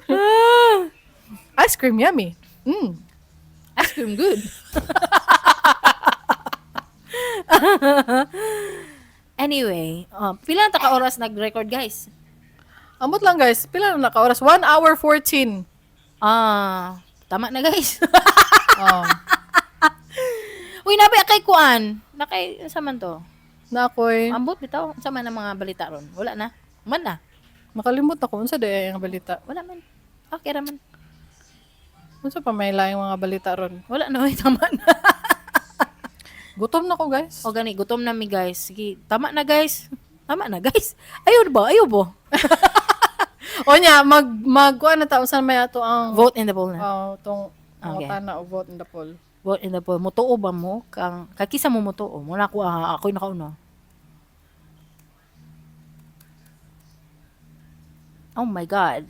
Ah, ice cream yummy. Ice cream good. Anyway, pila na ta ka oras nag-record, guys? Amot lang, guys, pila na naka oras? 1 hour 14. Ah, tama na, guys. Oh. Uy, nabi kay kuan. Nakay sa man to? Na ako'y Ambot bitaw sa man ang mga balita ron. Wala na. Man na. Makalimot ako unsa di ang balita. Wala man. Okay ra man. Unsa pa may laing mga balita ron? Wala na, uy, tama na. Gutom na ko, guys. O gani, gutom na mi, guys. Sige, tama na, guys. Tama na, guys. Ayaw ba? Ayaw ba? O nya, mag magkuan na ta unsa may ato ang Vote in the poll na. Oh, tong Okay. okay. Na o vote in the poll. Vote in the poll. Mutuo ba mo? Kang kakisa mo mutuo. Muna ako, ah, ako'y nakauna. Oh my God.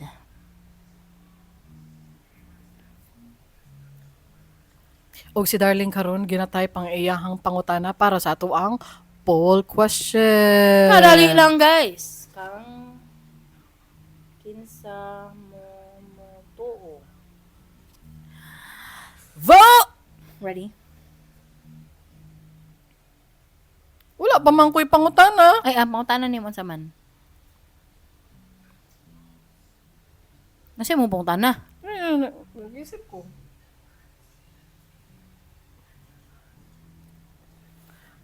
Og si Darling karon ginatype ang iyahang pangutana para sa ato ang poll question. Kadali lang, guys. Kang kinsa mo mutuo. Vote! Ready? Wala pa man ko'y pangutana. Ay, ah, pangutana nimo unsa man? Nasa mo pangutana? Ay, nag-isip ko.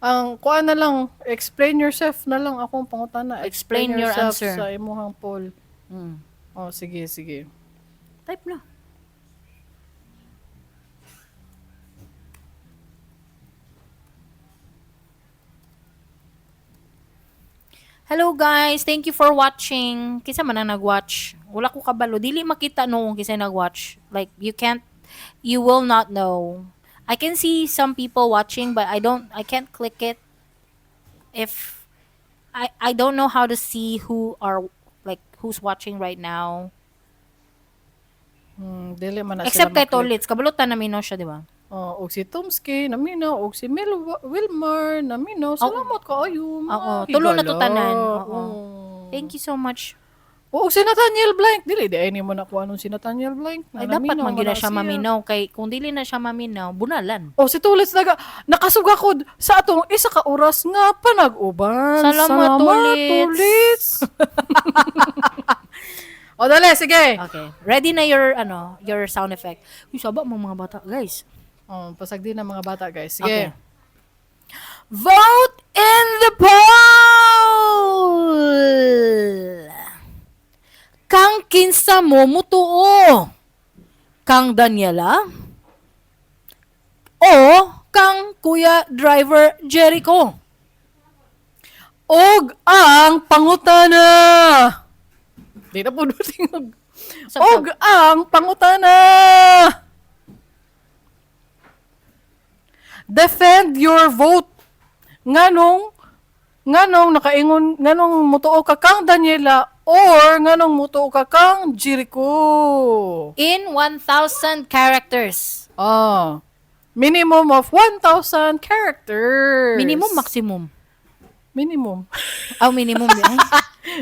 Ang kuan na lang, explain yourself na lang akong pangutana. Explain your yourself answer. sa imuhang poll. Oh, sige, sige. Type na. Hello guys, thank you for watching. Kinsa man ang nag-watch? Wala ko kabalo. Dili makita no kung kinsa nag-watch. Like you can't, you will not know. I can see some people watching but I can't click it. If I don't know how to see who are like who's watching right now. Dili man na Except sila kay maklik. Tolitz, kabalutan namin no siya, di ba? Oh, og si Tomsky naminaw, og si Wilmar naminaw. Salamat kaayo, mga Oo, tulo na to higala. tanan. Oo. Oo. Thank you so much. Oo, si Nathaniel Blank. Dili, di ay mo nakuha nung si Nathaniel Blank. Ay, dapat naminaw man gyud man na siya maminaw kay kung dili na siya maminaw, bunalan. O si Tulits naga nakasugakod sa atong isa ka oras nga panag-uban. Salamat, Tulits. Tulits. O dali, sige. Okay. Ready na your ano, your sound effect. Uy, saba mo mga bata, guys. Oh, pasagdi na mga bata, guys. Sige. Okay. Vote in the poll! Kang kinsa mo mutuo? Kang Daniela? O kang Kuya Driver Jericho? Og ang pangutana. Di na po tingog. Og ang pangutana. Defend your vote. Nganong nakaingon, nganong mutuo ka kang Daniela or nganong mutuo ka kang Jericho. In 1,000 characters. Ah. Minimum of 1,000 characters. Minimum, maximum? Minimum. Oh, minimum. Ay,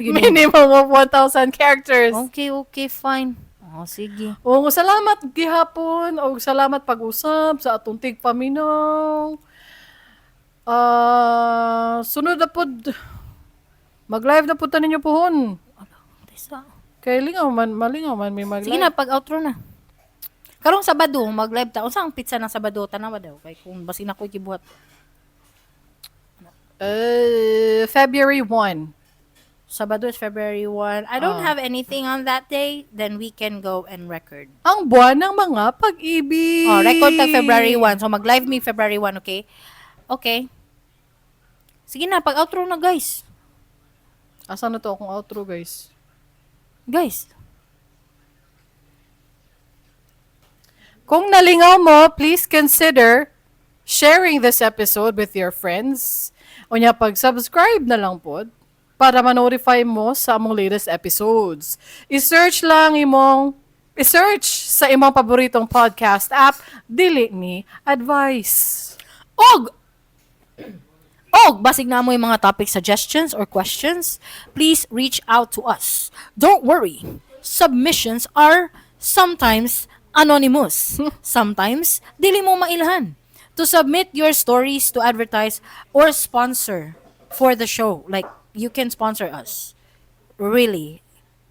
yun. Minimum of 1,000 characters. Okay, fine. Oh, sige. Oo, salamat gihapon og salamat pag-usab sa atong tigpaminaw. Ah, sunod na pod, mag-live na pud ta ninyo puhon. Tesa. Kay lingaw man, malingaw man may mag-live. Sige na, pag outro na. Karong Sabado, mag-live ta. Unsa ang pizza ng Sabado? Tanawa daw. Kay kung basin ako gibuhat. February 1. Sabado is February 1. I don't have anything on that day, then we can go and record. Ang buwan ng mga pag-ibig. Oh, record tag February 1. So mag-live me February 1, okay? Okay. Sige na, pag outro na, guys. Asa na to akong outro, guys? Guys. Kung nalingaw mo, please consider sharing this episode with your friends. Unya, pag-subscribe na lang pod para ma-notify mo sa among latest episodes. I-search sa imong paboritong podcast app, Dili Ni Advice. Og basig na mo yung mga topic suggestions or questions, please reach out to us. Don't worry. Submissions are sometimes anonymous. Sometimes, dili mo mailhan. To submit your stories to advertise or sponsor for the show. Like, you can sponsor us. Really.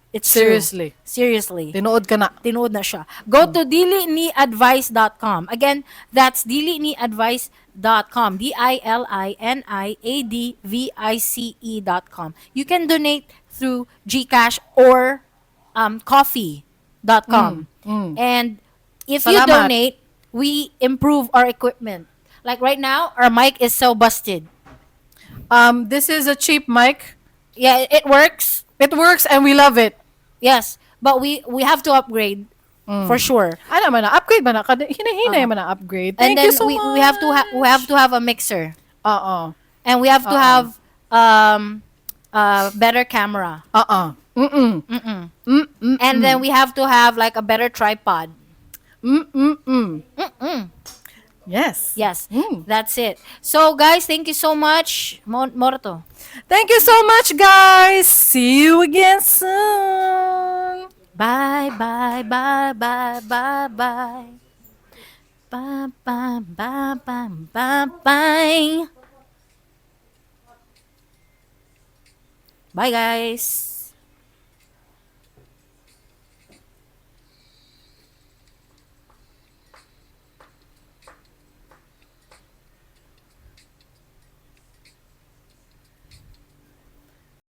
It's true. Seriously. Seriously. Tinuod ka na. Tinuod na siya. Go to diliniadvice.com. Again, that's diliniadvice.com. diliniadvice.com. You can donate through GCash or coffee.com. And if you Salamat. Donate, we improve our equipment. Like right now, our mic is so busted. This is a cheap mic. Yeah, it works. It works and we love it. Yes, but we have to upgrade for sure. Ano man na, upgrade man na. Hinahinay man na upgrade. And Thank then you so much. we have to have a mixer. Oo. And we have to have a better camera. Oo. Mm-mm. Mm-mm. And then we have to have like a better tripod. Mm-mm-mm. Yes. Yes. That's it. So guys, thank you so much. Morto. Thank you so much, guys. See you again soon. Bye bye bye bye bye bye. Bye bye bye bye bye bye. Bye, guys.